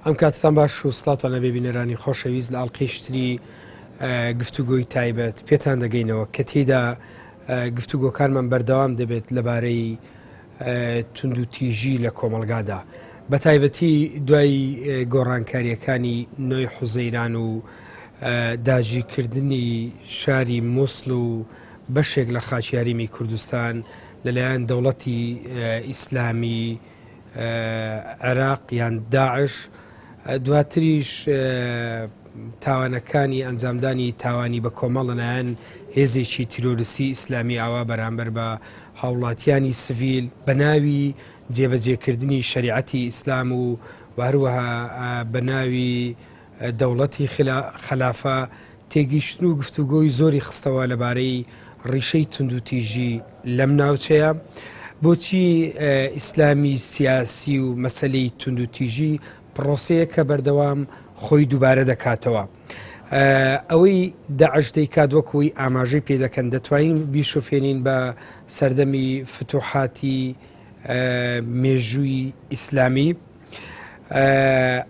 ئەم کاتتان باش و سڵاتان لەبێ بینەرانی خۆشەویست لە ئەڵلقەیشتری گفتوگۆی تایبەت پێتان دەگەینەوە کە تێدا گفتوگۆکانمان بەردەوام دەبێت لەبارەی توندوتیژی لە کۆمەڵگادا بە تایبەتی دوای گۆڕانکاریەکانی نۆی حوزەیران و داگیرکردنی شاری مووسڵ و بەشێک لە خاکی هەرێمی کوردستان لەلایەن دەوڵەتی ئیسلامی عێراق یان داعش دواتریش تاوانەکانی ئەنجامدانی تاوانی بە کۆمەڵ لەلایەن هێزێکی تیرۆریستی ئیسلامی ئاوا بەرامبەر بە هاوڵاتیانی سڤیل بە ناوی جێبەجێکردنی شەریعەتی ئیسلام و هەروەها بە ناوی دەوڵەتی خەلافە تێگەیشتن و گفتوگۆی زۆری خستەوە لەبارەی ڕیشەی توندوتیژی لەم ناوچەیە. بۆچی ئیسلامی سیاسی و مەسەلەی توندوتیژی پرۆسەیەکە بەردەوام خۆی دووبارە دەکاتەوە. ئەوەی داعش دەیکات وەکوی ئاماژەی پێ دەکەن دەتوانین بیشوفێنین بە سەردەمی فتوحاتی مێژووی ئیسلامی.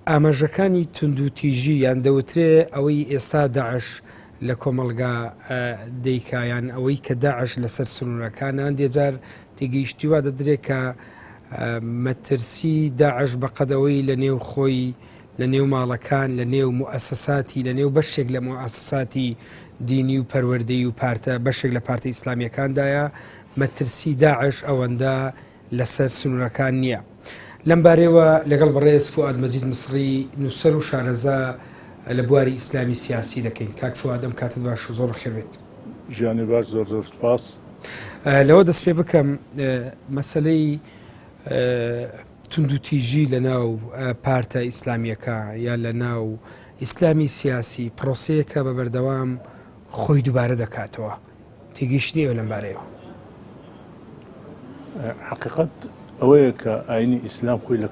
ئاماژەکانی توندوتیژی یان دەوترێ ئەوەی ئێستا داعش لە کۆمەڵگا دەیکا یان ئەوەی کە داعش لەسەر سنوورەکان هەندێ جار تێگەیشتی وا دەدرێت کە مەترسی داعش بەقەدەوەی لە نێو خۆی لە نێو ماڵەکان لە نێو موئەسەساتی لە نێو بەشێک لە موئەسەساتی دینی و پەروەردەی و پارتە بەشێک لە پارتە ئیسلامیەکاندایە مەترسی داعش ئەوەندە لەسەر سنوورەکان نییە. لەم بارەیەوە لەگەڵ بەڕێز فوئاد مەجید مسڕی نووسەر و شارەزا لە بواری ئیسلامی سیاسی دەکەین. کاک فوئاد ئەم کاتت باش و زۆر بەخێر بێیت. ژیانی باش زۆر زۆر سوپاس. لەوە دەست پێ بکەم مەسەلەی توندوتیژی لە ناو پارتە ئیسلامیەکە یا لە ناو ئیسلامی سیاسی پرۆسەیەکە بە بەردەوام خۆی دووبارە دەکاتەوە. تێگەیشتنی ئێوە لەم بارەیەوە؟ حەقیقەت ئەوەیە کە ئاینی ئیسلام خۆی لە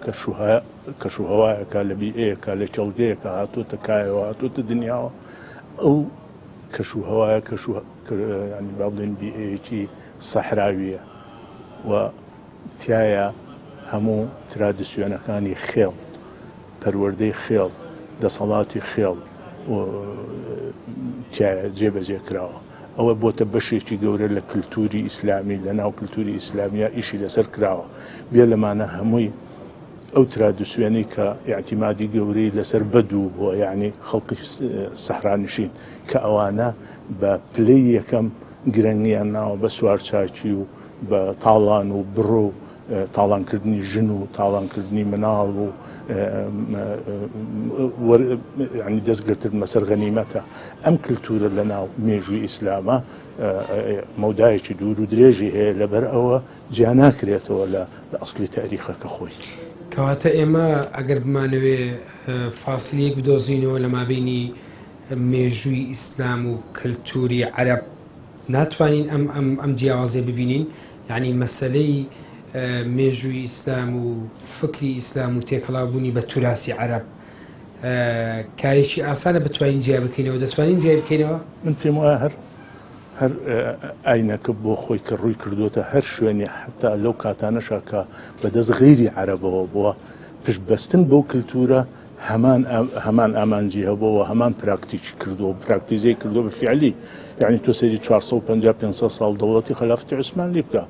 کەشوهەوایەکە لە بیئەیەکە لە کێڵگەیەکە هاتووەتە کایەوە هاتووەتە دنیاوە ئەو کەشوهەوایە کەش ینی با بڵێن بیئەیەکی سەحراویە و تیایا هەموو ترادسیۆنەکانی خێڵ، پەروەردەی خێڵ، دەسەڵاتی خێڵ و تیایا جێبەجێ کراوە. ئەوە بۆتە بەشێکی گەورە لە کلتوری ئیسلامی، لە ناو کلتوری ئیسلامیا ئیشی لەسەر کراوە. بێ لەمانە هەمووی ئەو ترادسیۆنەی کە ئیعتیمادی گەورەی لەسەر بەدوو بووە، یەعنی خەڵکی سەحرانشین، کە ئەوانە بە پلەی یەکەم گرنگیان ناوە بە سوارچاکی و بە تاڵان و بڕۆ و تاڵانکردنی ژن و تاڵانکردنی مناڵ و ینی دەستگرتن بەسەر غەنیمەتە ئەم کللتورە لە ناو مێژووی ئیسلامە مەودایەکی دوور و درێژی هەیە لەبەر ئەوە جیا ناکرێتەوە لە ئەسلی تاریخەکە خۆی. کەواتە ئێمە ئەگەر بمانەوێ فاسلیەک بدۆزینەوە لە مابینی مێژووی ئیسلام و کللتوری عەرەب ناتوانین ئەم ئەم ئەم جیاوازیە ببینین یعنی مەسەلەی مێژووی ئیسلام و فکری ئیسلام و تێکەڵاوبوونی بە توراسی عەرەب کارێکی ئاسانە بتوانین جیا بکەینەوە دەتوانین جیای بکەینەوە؟ من پێم وایە هەر هەر ئاینەکە بۆ خۆی کە ڕووی کردوتە هەر شوێنی حتا لەو کاتانەشا کە بەدەست غیری عەرەبەوە بووە پشت بەستن بەو کللتورە هەمان هەمان ئامانجی هەبووە و هەمان پراکتیکی کردووە و پراکتیزەی کردووە بە فیعلی یعنی تۆ سەیری 450 500 ساڵ دەوڵەتی خەلافەتی عوسمانلی بکە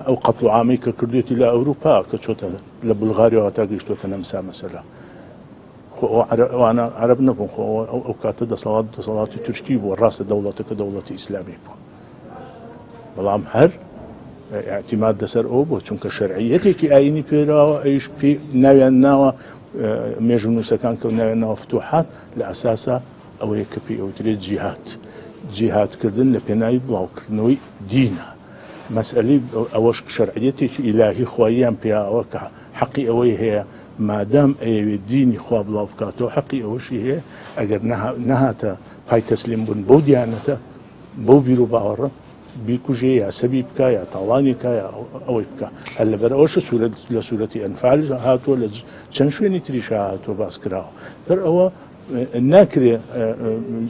ئەو قەتڵ و عامەی کە کردوێتی لە ئەوروپا کە چۆتە لە بولغاریاوە تا گەیشتۆتە نەمسا مەسەلە خۆ ئەوانە عەرەب نەبوون خۆ ئەو کاتە دەسەڵات دەسەڵاتی تورکی بووە ڕاستە دەوڵەتەکە دەوڵەتی ئیسلامی بوو بەڵام هەر اعتماد لەسەر ئەو بۆ چونکە شەرعیەتێکی ئاینی پێراوە ئەویش پێ ناویان ناوە مێژوونووسەکان کە ناویان ناوە فتوحات لە ئەساسا ئەوەیە کە پێی ئەوترێت جیهاد جیهادکردن لە پێناوی بڵاوکردنەوەی دینە مەسئلەی ئەوەش شەرعیەتێکی ئیلاهی خواییان پیاوە کە حەقی ئەوەی هەیە مادام ئەیەوێت دینی خوا بڵاو بکاتەوە حەقی ئەوەشی هەیە ئەگەر نەهاتە پای تەسلیم بوون بەو دیانەتە بەو بیروباوەڕە بیکوژێ یا سەبی بکا یا تاڵانی کا یا ئەوەی بکا هەر لەبەر ئەوەشە سورەت لە سورەتی ئەنفال هاتووە لە چەند شوێنی تریشا هاتووە باس کراوە بەر ئەوە ناکرێ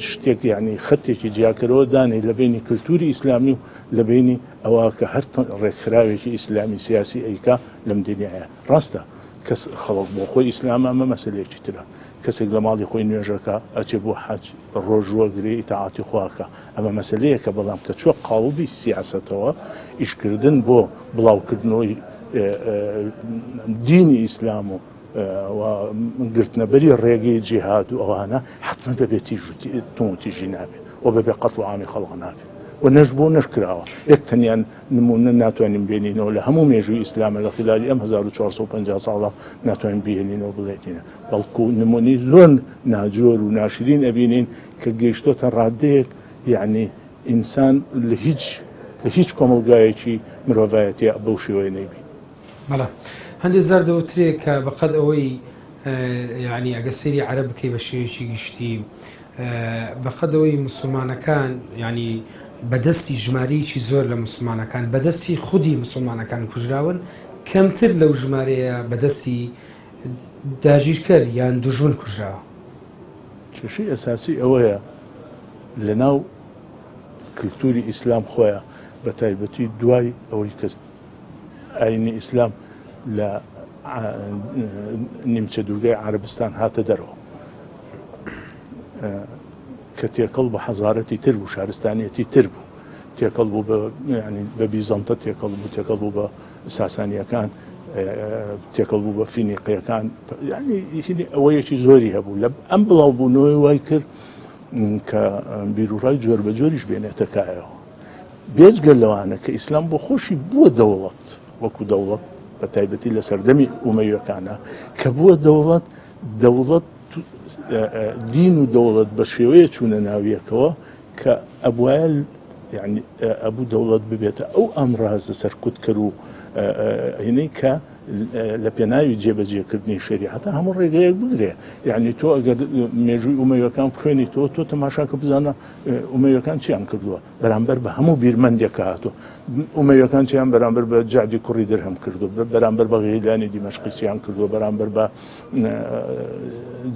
شتێک یعنی خەتێکی جیاکەرەوە دانێ لە بینی کللتوری ئیسلامی و لە بینی ئەوە کە هەر ڕێکخراوێکی ئیسلامی سیاسی ئەیکا لەم دنیاە ڕاستە. کەس خەڵک بۆ خۆی ئیسلامە ئەمە مەسەلەیەکی ترە کەسێک لە ماڵی خۆی نوێژەکە ئەچێ بۆ حەج ڕۆژووە گرێ ئیتاعاتی خواکە ئەمە مەسەلەیەکە بەڵام کە چوە قاڵبی سیاسەتەوە ئیشکردن بۆ بڵاوکردنەوەی دینی ئیسلام و گرتنەبەری ڕێگەی جیهاد و ئەوانە حتمما بەبێ تیژ و تیژی نابێ و بەبێ قەتڵ و عامی خەڵق نابێ و نەش بۆ نەشکراوە یەک تەنیان نمونە ناتوانین بێنینەوە لە هەموو مێژووی ئیسلامە لە خلالی ئەم 1450 ساڵە ناتوانین بهێنینەوە بڵێتینە بەڵکو نمونەی زۆر ناجۆر و ناشرین ئەبینین کە گەیشتۆتە ڕادەیەک یعنی ئینسان لە هیچ لە هیچ کۆمەڵگایەکی مرۆڤایەتی بەو شێوەیە نەیبین. بەڵێ هەندێک جار دەوترێ کە بەقەد ئەوەی یعنی ئەگە سەیری عەرەب بکەی بە شێوەیەکی گشتی بەقەد ئەوەی مسلمانەکان یعنی بەدەستی ژمارەیەکی زۆر لە مسلمانەکان بەدەستی خودی مسلمانەکان کوژراون کەمتر لەو ژمارەیە بەدەستی داگیرکەر یان دوژمن کوژراوە. کێشەی ئەساسی ئەوەیە لەناو کلتوری ئیسلام خۆیان بە تایبەتی دوای ئەوەی کە ئاینی ئیسلام لە نیمچە دوورگای عربستان هاتە دەرەوە کە تێکەڵ بە حەزارەتی تر بوو شارستانیەتی تر بوو تێکەڵ بوو بە ینی بە بیزەنتە تێکەڵ بوو تێکەڵ بوو بە ساسانیەکان تێکەڵ بوو بە فینیقیەکان ینی ئەوەیەکی زۆری هەبوو لە ئەم بڵاو بوونەوەی وای کرد کە بیرروڕای جۆر بە جۆریش بێنێتە کایەوە بێجگە لەوانە کە ئیسلام بۆ خۆشی بووە دەوڵەت وەکو دەوڵەت بە تایبەتی لە سەردەمی ئومەیەکانە کە بووە دەوڵەت دەوڵەت دین و دەوڵەت بە شێوەیە چوونە ناویەکەوە کە ئەبوایە یعنی ئەبوو دەوڵەت ببێتە ئەو ئامرازە سەرکوتکەر و هینەی کە لە پێناوی جێبەجێکردنی شەریعەتە هەموو ڕێگەیەک بگرێ یعنی تۆ ئەگەر مێژووی ئومەیەکان بخوێنی تۆ تۆ تەماشاکە بزانە ئومەیەکان چیان کردووە بەرامبەر بە هەموو بیرمەندێک کە هاتووە ئومەیەکان چیان بەرامبەر بە جادی کوڕی درهەم کردو بەرامبەر بە غیلانی دیمەشقی چیان کردووە بەرامبەر بە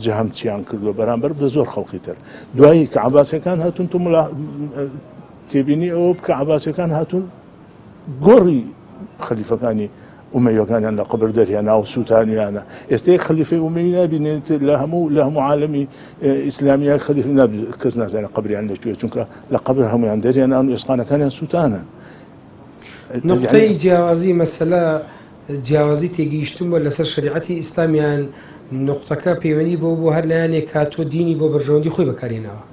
جەهم چیان کردووە بەرامبەر بە زۆر خەڵکی تر دوایی کە عباسەکان هاتون تو ملا تێبینی ئەوە بکە عباسەکان هاتون گۆڕی خەلیفەکانی ئومەیەکانیان لە قبر دەرهێنا و سووتانیانە ئێستا یەک خەلیفەی ئومەوی نابینێت لە هەموو لە هەموو عالەمی ئیسلامیە خەلیفە نابێت کەس نازانێت قبریان لەکوێ چونکە لە قبر هەمویان دەرهێنان و ئێسقانەکانیان سووتانە نقطەی جیاوازی مەسەلە جیاوازی تێگەیشتن بووە لەسەر شەریعەتی ئیسلامیان نقطەکە پەیوەندی بۆ بۆ هەر لایەنێک هاتووە دینی بۆ بەرژەوەندی خۆی بەکارهێناوە.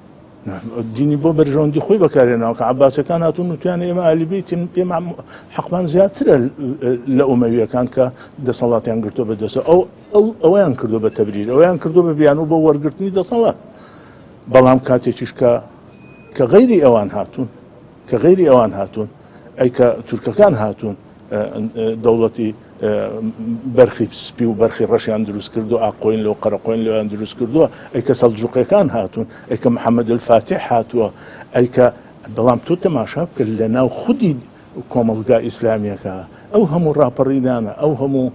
دینی بۆ بەرژەوەندی خۆی بەکارهێناوە کە عەباسەکان هاتوون وتیان ئێمە ئالی بەیتین ئێمە حەقمان زیاترە لە ئومەویەکان کە دەسەڵاتیان گرتووە بە دەستەوە ئەو ئەو ئەویان کردو بە تەبریر ئەویان کردو بە بیانوو بۆ وەرگرتنی دەسەڵات بەڵام کاتێکیش کە کە غەیری ئەوان هاتوون کە غەیری ئەوان هاتوون ئەی کە تورکەکان هاتوون دەوڵەتی بەرخی سپی و بەرخی ڕەشیان دروست کردو ئاقۆین لەو قەرەقۆین لەویان دروست کردووە ئەی کە سەلجوقەکان هاتوون ئەی کە محەممەد الفاتح هاتووە ئەی کە بەڵام تۆ تەماشا بکە لە ناو خودی کۆمەڵگا ئیسلامیەکە ئەو هەموو ڕاپەڕینانە ئەو هەموو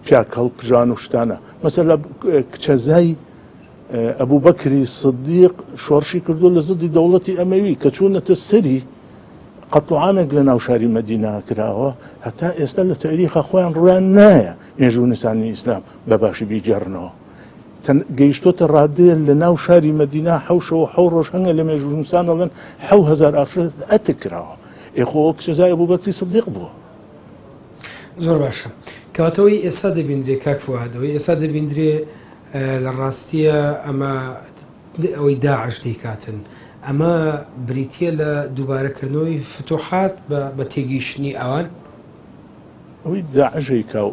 پیاک هەڵپژان و شتانە مەسەلا کچەزای ئەبوو بەکری سدیق شۆڕشی کردو لە زدی دەوڵەتی ئەمەوی کە چوونەتە سەری قەتڵ و عامێک لە ناو شاری مەدینە کراوە هەتا ئێستا لە تاریخا خۆیان ڕویان نایە مێژوونووسانی ئیسلام بە باشی بیگێڕنەوە گەیشتۆتە ڕادەیە لە ناو شاری مەدینە حەوشەوە حەو ڕۆژ هەنگە لە مێژوونووسان ئەڵێن 7000 ئافرەت ئەتک کراوە ئێ خۆ ئەو کچەزای ئەبوبەکری سدیق بووە. زۆر باشە کەواتەوەی ئێستا دەبیندرێ کاک فوادەوەی ئێستا دەبیندرێ لە ڕاستیە ئەمە ئەوەی داعش دەیکاتن ئەمە بریتیە لە دووبارەکردنەوەی فتوحات بە تێگەیشتنی ئەوان؟ ئەوەی داعش ئەیکا و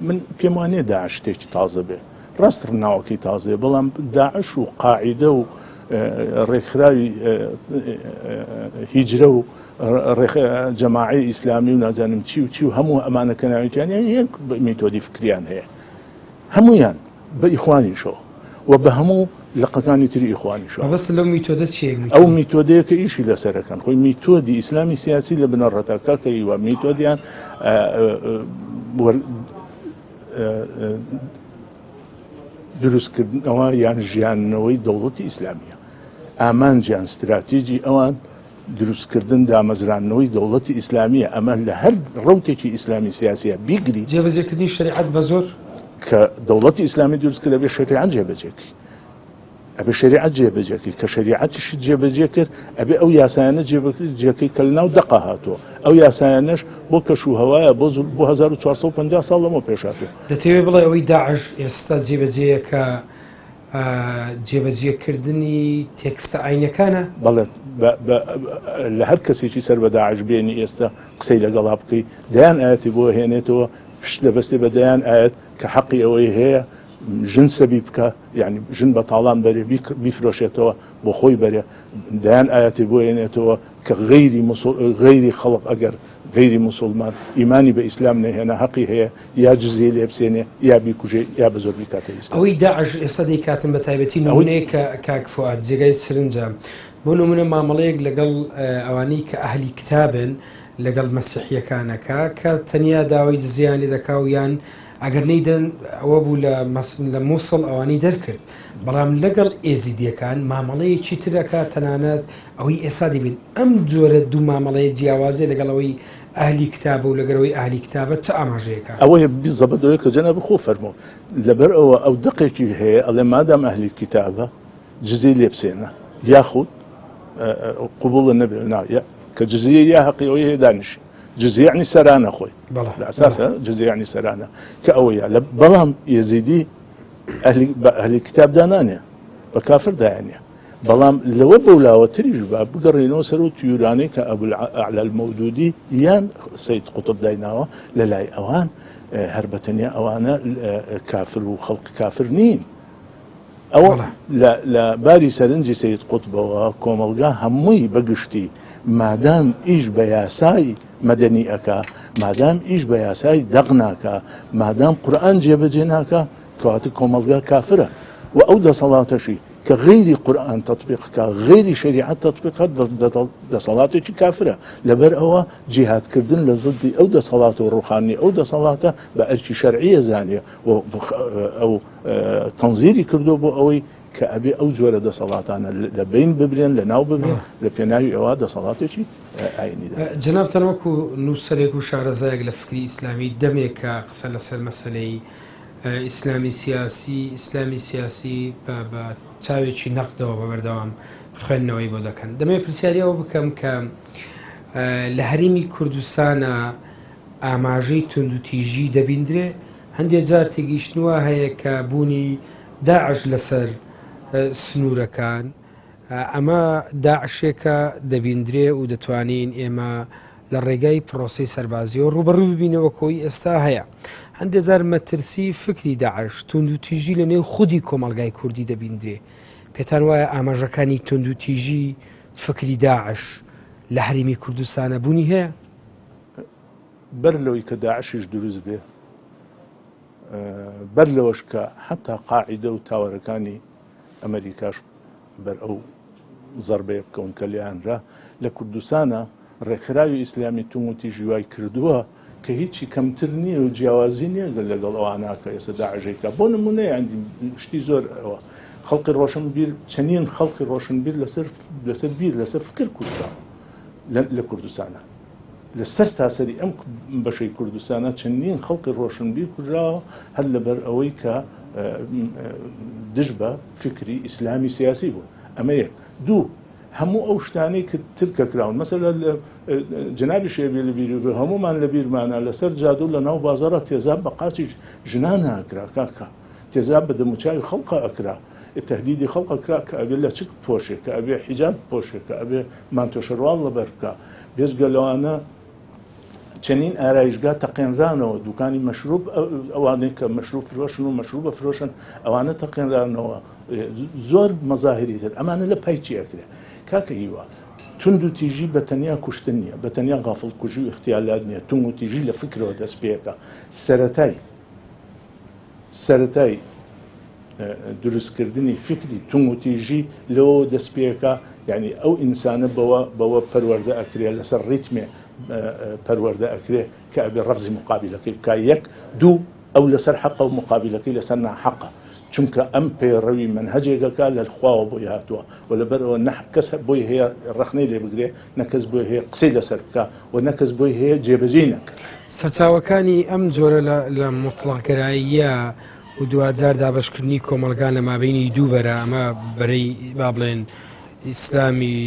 من پێم وانیە داعش شتێکی تازە بێ ڕاست ناوەکەی تازەیە بەڵام داعش و قاعیدە و ڕێکخراوی هیجرە و جەماعی ئیسلامی و نازانم چی و چی و هەموو ئەمانە کە ناویان یەک میتۆدی فکریان هەیە هەموویان بە ئیخوانیشەوە و بە هەموو لقەکانی تری ئیخوانیشەوە. مەبەستت لەو میتۆدە چییە؟ ئەو میتۆدەیە کە ئیشی لەسەر ئەکەن. خۆی میتۆدی ئیسلامی سیاسی لە بنەڕەتا کاکە هیوا میتۆدیان دروستکردنەوە یان ژیانەوەی دەوڵەتی ئیسلامیە. ئامانجیان ستراتیجی ئەوان دروستکردن دامەزراندنەوەی دەوڵەتی ئیسلامییە، ئەمە لە هەر ڕەوتێکی ئیسلامی سیاسییە بیگری. جێبەجێکردنی شەریعەت بە زۆر. کە دەوڵەتی ئیسلامی دروست کرد ئەبێ شەریعەت جێبەجێ کەی، ئەبێ شەریعەت جێبەجێ کەی، کە شەریعەتیشت جێبەجێ کرد ئەبێ ئەو یاسایانە جێبەجێ کەی کە لەناو دەقا هاتووە، ئەو یاسایانەش بۆ کەش و هەوایە بۆ بۆ 1450 ساڵ لەمەو پێش هاتووە. دەتەوێ بڵێ ئەوەی داعش ئێستا جێبەجێیەکە جێبەجێکردنی تێکستە ئاینەکانە؟ بەڵێ لە هەر کەسێکی سەر بە داعش بێنی ئێستا قسەی لەگەڵا بکەی دەیان ئاەتی بۆ هێنێتەوە پشت دەبەستێ بە دەیان ئاەت کە حەقی ئەوەی هەیە ژن سەبی بکە یعنی ژن بە تاڵان بەرێ بیفرۆشێتەوە بۆ خۆی بەرێ دەیان ئاەتی بۆ هێنێتەوە کە غەیری غەیری خەڵق ئەگەر غەیری موسوڵمان ئیمانی بە ئیسلام نەهێنا هەقی هەیە یا جزیەی لێ بسێنێ یا بیکوژێ یا بە زۆر بیکاتە ئیسلام. ئەوەی داعش ئێستا دەیکاتن بە تایبەتی نمونەیەک کە کاک فوئاد جێگای سرنجە بۆ نمونە مامەڵەیەک لەگەڵ ئەوانەی کە ئەهلی کتابن لەگەڵ مەسیحیەکانەکە کە تەنیا داوای جزیان لێ دەکا و یان ئەگەر نەیدەن ئەوە بوو لە لە مووسڵ ئەوانی دەرکرد بەڵام لەگەڵ ئێزیدیەکان مامەڵەیەکی ترەکە تەنانەت ئەوەی ئێستا دەبین ئەم جۆرە دوو مامەڵەیە جیاوازیە لەگەڵ ئەوەی ئەهلی کتابە و لەگەر ئەوەی ئەهلی کتابە چ ئاماژەیەکە؟ ئەوەیە بیزەبت ئەوەیە کە جەنابی خۆ فەرموو لەبەر ئەوە ئەو دەقێکی هەیە ئەڵێ مادام ئەهلی کتابە جزیەی لێ بسێنە یاخود قبوڵە نەبێ نا کە جزیە یا هەقی ئەوەی هەیە دانیشی جزیە یعنی سەرانە خۆی لە ئەساسە جزیە یعنی سەرانە کە ئەوەیە لە بەڵام یەزیدی ئەهلی بە ئەهلی کتاب دانانێ بە کافر دایانە بەڵام لەوە بەولاوەتریش با بگەڕێینەوە سەر ئەو تیورانەی کە ئەبولئەعلا المەودودی یان سەید قوتب دایناوە، لە لای ئەوان هەر بە تەنیا ئەوانە کافر و خەڵکی کافر نین. ئەوە لە باری سەرنجی سەید قوتبەوە کۆمەڵگا هەمووی بە گشتی مادام ئیش بە یاسای مەدەنی ئەکا، مادام ئیش بە یاسای دەق ناکا، مادام قورئان جێبەجێ ناکا، کەواتە کۆمەڵگا کافرە و ئەو دەسەڵاتەشی کە غەیری قورئان تەتبیق کا غەیری شەریعەت تەتبیق کا دەسەڵاتێکی کافرە لەبەر ئەوە جیهاد کردن لە زدی ئەو دەسەڵات و ڕوخانی ئەو دەسەڵاتە بە ئەرکی شەرعیە زانیە و ئەو تەنزیری کردو بۆ ئەوەی کە ئەبێ ئەو جۆرە دەسەڵاتانە لە بین ببرێن لە ناو ببرێن لە پێناوی ئەوە دەسەڵاتێکی ئاینیدا. جەنابتان وەکو نووسەرێک و شارەزایەک لە فکری ئیسلامی دەمێکە قسە لەسەر مەسەلەی ئیسلامی سیاسی، ئیسلامی سیاسی بە بە چاوێکی نەقدەوە بە بەردەوام خوێندنەوەی بۆ دەکەن. دەمەوێت پرسیاری ئەوە بکەم کە لە هەرێمی کوردستانە ئاماژەی توندوتیژی دەبیندرێ؟ هەندێک جار تێگەیشتن وا هەیە کە بوونی داعش لەسەر سنوورەکان ئەمە داعشێکە دەبیندرێ و دەتوانین ئێمە لە ڕێگای پرۆسەی سەربازیەوە ڕووبەڕووی ببینەوە کۆی ئێستا هەیە. هەندێک جار مەترسی فکری داعش توندوتیژی لە نێو خودی کۆمەڵگای کوردی دەبیندرێ. پێتان وایە ئاماژەکانی توندوتیژی فکری داعش لە هەرێمی کوردستانە بوونی هەیە؟ بەر لەوەی کە داعشیش دروست بێ بەر لەوەش کە حتا قاعیدە و تاوەرەکانی ئەمریکاش بەر ئەو زەربەیە بکەون کە لێیانرا لە کوردستانە ڕێکخراوی ئیسلامی توم و تیژی وای کردووە کە هیچی کەمتر نییە و جیاوازی نییە لەگەڵ ئەوانە کە ئێستا داعشێکە بۆ نمونە یان شتی زۆر ئەوە خەڵکی ڕۆشنبیر چەندین خەڵکی ڕۆشنبیر لەسەر لەسەر بیر لەسەر فکر کوژراوە لە کوردستانە لە سەر تاسەری ئەم بەشەی کوردستانە چەندین خەڵکی ڕۆشنبیر کوژراوە هەر لەبەر ئەوەی کە دژ بە فکری ئیسلامی سیاسی بوون ئەمە یەک دوو هەموو ئەو شتانەی کە ترکە کراون مەسەلە جنابی شێبی لە بیری بێ هەموومان لە بیرمانە لەسەر جادو لە ناو بازاڕە تێزاب بە قاچی ژنان ئەکرا کاکە تێزاب بە دەموچاوی خەڵقە ئەکرا تهدیدی خەڵق ئەکرا کە ئەبێ لەچک بپۆشێ کە ئەبێ حیجاب بپۆشێ کە ئەبێ مانتۆ شەرواڵ لەبەر بکا بێجگە لەوانە چەنین ئارایشگا تەقێنرانەوە دوکانی مەشروب ئەوانەی کە مەشروب فرۆشن و مەشروبە فرۆشن ئەوانە تەقێنرانەوە زۆر مەزاهری تر ئەمانە لە پای چی ئەکرێ کاکە هیوا توند و تیژی بە تەنیا کوشتن نییە بە تەنیا غافڵ کوژی و اختیالات نییە توند و تیژی لە فکرەوە دەست پێەکە سەرەتای سەرەتای دروستکردنی فیکری توندوتیژی لەوەوە دەست پێکا یعنی ئەو ئینسانە بەوە بەوە پەروەردە ئەکرێ لەسەر ڕیتمێ پەروەردە ئەکرێ کە ئەبێ ڕەفزی مقابلەکەی بکا یەک دوو. ئەو لەسەر حەقە و مقابلەکەی لەسەر ناحەقە، چونکە ئەم پەیڕەوی مەنهەجێک ئەکا لە خواوە بۆی هاتووە و لەبەرئەوە نە کەس بۆی هەیە ڕەخنەی لێ بگرێ، نە کەس بۆی هەیە قسەی لەسەر بکا و نە کەس بۆی هەیە جێبەجێی نەکا. سەرچاوەکانی ئەم جۆرە لە موتڵەقگەراییە و دواجار دابەشکردنی کۆمەڵگا لە مابەینی دوو بەرە، ئەمە بەرەی با بڵێن ئیسلامی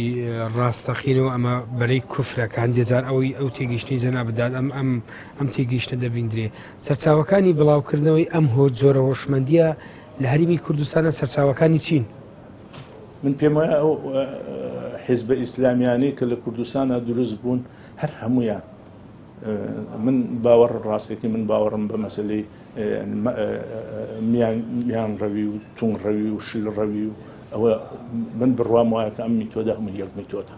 ڕاستەقینە و ئەمە بەرەی کوفرە کە هەندێ جار ئەوەی ئەو تێگەیشتنەی جەنابت داد ئەم ئەم ئەم تێگەیشتنە دەبیندرێ. سەرچاوەکانی بڵاوکردنەوەی ئەم هۆ جۆرە هۆشمەندییە لە هەرێمی کوردستانە سەرچاوەکانی چین؟ من پێم وایە ئەو حیزبە ئیسلامیانەی کە لە کوردستانا دروست بوون هەر هەموویان من باوەڕ ڕاستێکی من باوەڕم بە مەسلەی میان ڕەوی و تون ڕەوی و شل ڕەوی و ئەوە من بڕوام وایە کە ئەم میتۆدە هەموو یەک میتۆدە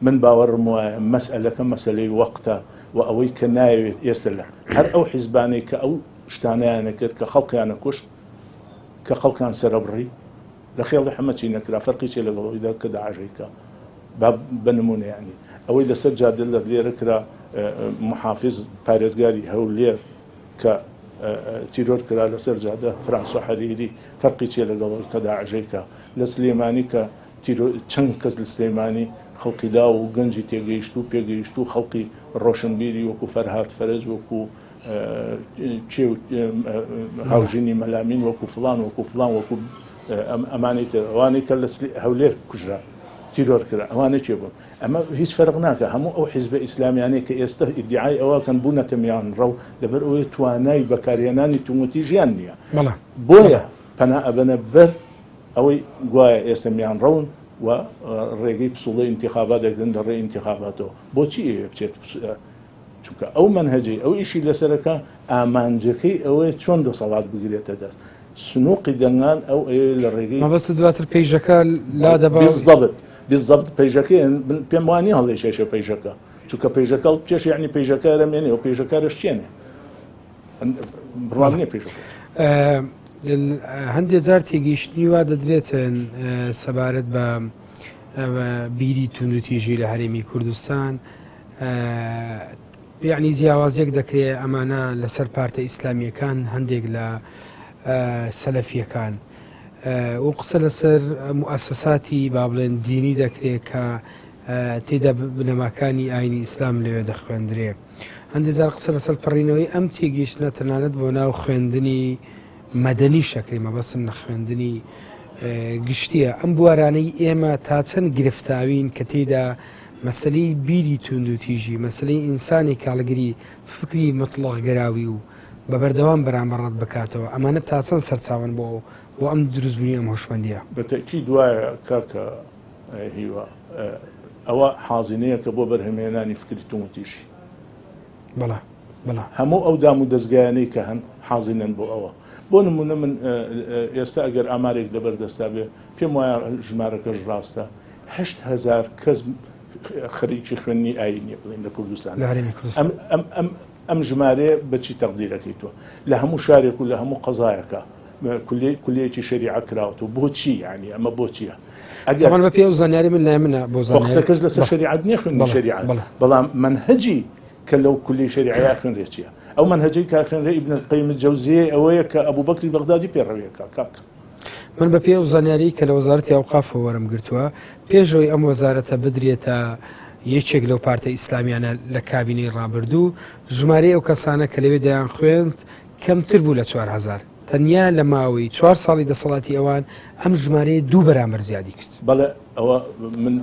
من باوەڕم وایە مەسئلەکە مەسلەی وەقتە و ئەوەی کە نایەوێت ئێستا لە هەر ئەو حیزبانەی کە ئەو شتانیانە کرد کە خەڵکیانە کوشت کە خەڵکان سەرەبڕی لە خێڵی حەمە چی نەکرا فەرقی چیە لەگەڵ ئەوەیدا کە داعش ئەیکا با بە نمونە یانی ئەوەی لەسەر جادە لە لێرە کرا محافز پارێزگاری هەولێر کە تیرۆر کرا لەسەر جادە فرانسۆ حەریری فەرقی چیە لەگەڵ ئەوەی کە داعش ئەیکا لە سلێمانی کە چەند کەس لە سلێمانی خەڵکی لاو و گەنجی تێگەیشتوو پێگەیشتوو خەڵکی ڕۆشنبیری وەکو فەرهاد فەرەج وەکو کێ و هاوژینی مەلامین وەکو فڵان وەکو فڵان وەکو ئەمانەی تر ئەوانەی کە لە هەولێر کوژرا تیرۆر کرا ئەوانە کێ بوون ئەمە هیچ فەرق ناکە هەموو ئەو حیزبە ئیسلامیانەی کە ئێستا ئیدعای ئەوەکەن بوونەتە میانڕەو لەبەر ئەوەی توانای بەکارهێنانی توندوتیژیان نییە بۆیە پەنا ئەبەنە بەر ئەوەی گوایە ئێستا میانڕەون و ڕێگەی پسوڵەی ئینتیخابات دەگرن لە ڕێی ئینتیخاباتەوە بۆچی ئەوێ بچێت چونکە ئەو مەنهەجەی ئەو ئیشی لەسەرەکە ئامانجەکەی ئەوەیە چۆن دەسەڵات بگرێتە دەست سنوقی دەنگان ئەو ئەیەوێت لە ڕێگەی مەبەست دواتر پەیژەکە لا دەبا بالضبط بالضبط پەیژەکەی من پێم وانیە هەڵێکێشێ پەیژەکە چونکە پەیژەکە هەڵبکێشێ یعنی پەیژەکە ئەرەمێنێ و پەیژەکە ئەشکێنێ بڕوام نییە پەیژەکە هەندێک جار تێگەیشتنی وا دەدرێتن سەبارەت بە بیری توندوتیژی لە هەرێمی کوردستان یەعنی جیاوازیەک دەکرێ ئەمانە لەسەر پارتە ئیسلامیەکان هەندێک لە سەلەفیەکان و قسە لەسەر موئەسەساتی با بڵێن دینی دەکرێت کە تێدا بنەماکانی ئاینی ئیسلام لەوێ دەخوێندرێ هەندێک جار قسە لەسەر پەڕینەوەی ئەم تێگەیشتنە تەنانەت بۆ ناو خوێندنی مەدەنی شەکری مەبەستم لە خوێندنی گشتیە ئەم بوارانەی ئێمە تا چەند گرفتاوین کە تێیدا مەسەلەی بیری توندوتیژی، مەسەلەی ئینسانی کاڵگری فکری موتڵەقگەراوی و بە بەردەوام بەرامبەر ڕەت بکاتەوە، ئەمانە تا چەند سەرچاوەن بۆ بۆ ئەم دروستبوونی ئەم هۆشمەندییە؟ بە تەئکید وایە کاکە هیوا، ئەوە حازینەیەکە بۆ بەرهەمهێنانی فکری توندوتیژی. بەڵێ بەڵێ. هەموو ئەو دام و دەزگایانەی کە هەن حازینەن بۆ ئەوە. بۆ نموونە من ئێستا ئەگەر ئامارێک لەبەر دەستا بێ، پێم وایە ژمارەکەش ڕاستە، 8000 کەس خەریکی خوێندنی ئایینیە بڵێن لە کوردستان لە هەرێمی کوردستان. ئەم ئەم ئەم ژمارەیە بە چی تەقدیرەکەی تۆ؟ لە هەموو شارێک و لە هەموو قەزایەکە کولیەیەکی شەریعە کراوەتەوە بۆچی یعنی ئەمە بۆچیە؟ ئەگەر بە پێی ئەو زانیاری من لای منە بۆ زانیاری قسەکەش لەسەر شەریعەت نییە خوێندنی شەریعەت بەڵام مەنهەجی کە لەو کولیەی شەریعەیە خوێنرێ چییە؟ ئەو مەنهەجەی کە خوێنرێ ئیبن القیم الجەوزیە ئەوەیە کە ئەبوبەکری بەغدادی پێڕەویەکە کاک. من بە پێی ئەو زانیاریەی کە لە وەزارەتی ئەوقافەوە وەرم گرتووە، پێش ئەوەی ئەم وەزارەتە بدرێتە یەکێک لەو پارتە ئیسلامیانە لە کابینەی ڕابردوو، ژمارەی ئەو کەسانە کە لەوێ دەیانخوێند کەمتر بوو لە 4000. تەنیا لە ماوەی چوار ساڵی دەسەڵاتی ئەوان ئەم ژمارەیە دوو بەرامبەر زیادی کرد. بەڵێ ئەوە من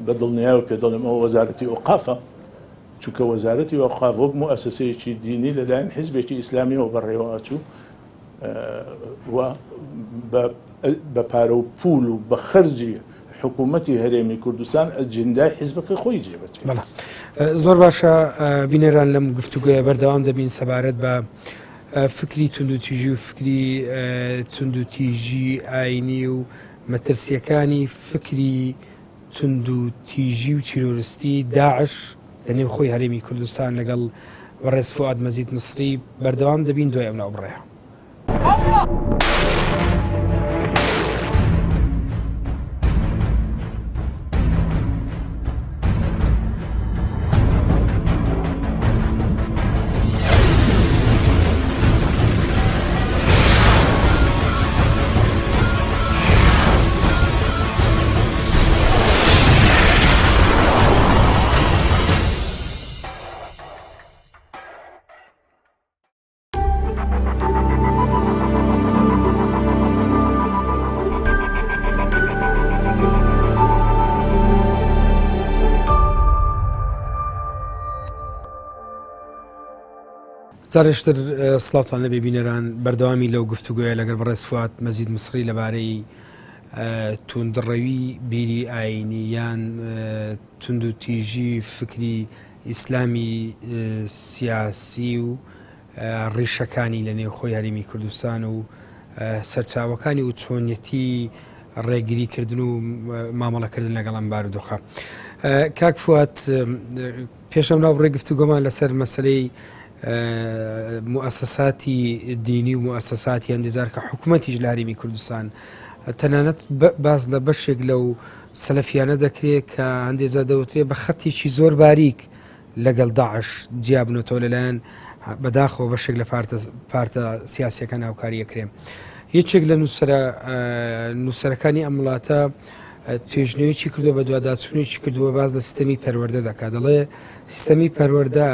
بە دڵنیایەوە پێ دەڵێم ئەوە وەزارەتی ئەوقافە، چونکە وەزارەتی ئەوقاف وەک موئەسەسەیەکی دینی لەلایەن حیزبێکی ئیسلامیەوە بەڕێوە ئەچوو و بە پارە و پوول و بە خەرجی حکوومەتی هەرێمی کوردستان ئەجندای حیزبەکە خۆی جێبەجێ. زۆر باشە بینەران لەم گفتوگۆیە بەردەوام دەبین سەبارەت بە فکری توندوتیژی و فکری توندوتیژی ئاینی و مەترسیەکانی فکری توندوتیژی و تیرۆرستی داعش لە نێوخۆی هەرێمی کوردستان لەگەڵ بەڕێز فوئاد مەجید مسری بەردەوام دەبین دوای ئەم ناوبڕەیە. جارێشتر سڵاوتان لەبێ بینەران بەردەوامی لەو گفتوگوۆیە لەگەر بەڕێز فواد مەزید مسری لەبارەی توندڕەوی بیری ئاینی یان توندوتیژی فکری ئیسلامی سیاسی و ڕیشەکانی لە نێوخۆی هەرێمی کوردستان و سەرچاوەکانی و چۆنیەتی ڕێگری کردن و مامەڵەکردن لەگەڵ ئەم بارودۆخە. کاک فواد پێش ئەم ناو بڕێ گفتوگۆمان لەسەر مەسلەی موسەساتی دینی و موسەساتی هەندێجار کە حکوومەتیش لە هەرێمی کوردستان تەنانەت باس لە بەشێک لەو سەلەفیانە دەکرێت کە هەندێجا دەوترێ بە خەتێکی زۆر باریک لەگەڵ داعش جیابنەتەوە لەلایەن بەداخەوە بەشێک لە پارتە سیاسەکان هاوکاری ئەکرێ یەکێک لە نووسرە نووسەرەکانی ئەم وڵاتە توێژنەوەیەکی کردووە بە دواداچوونێکی کردووە باز لە سیستەمی پەروەردە دەکات دەڵێ سیستەمی پەروەردە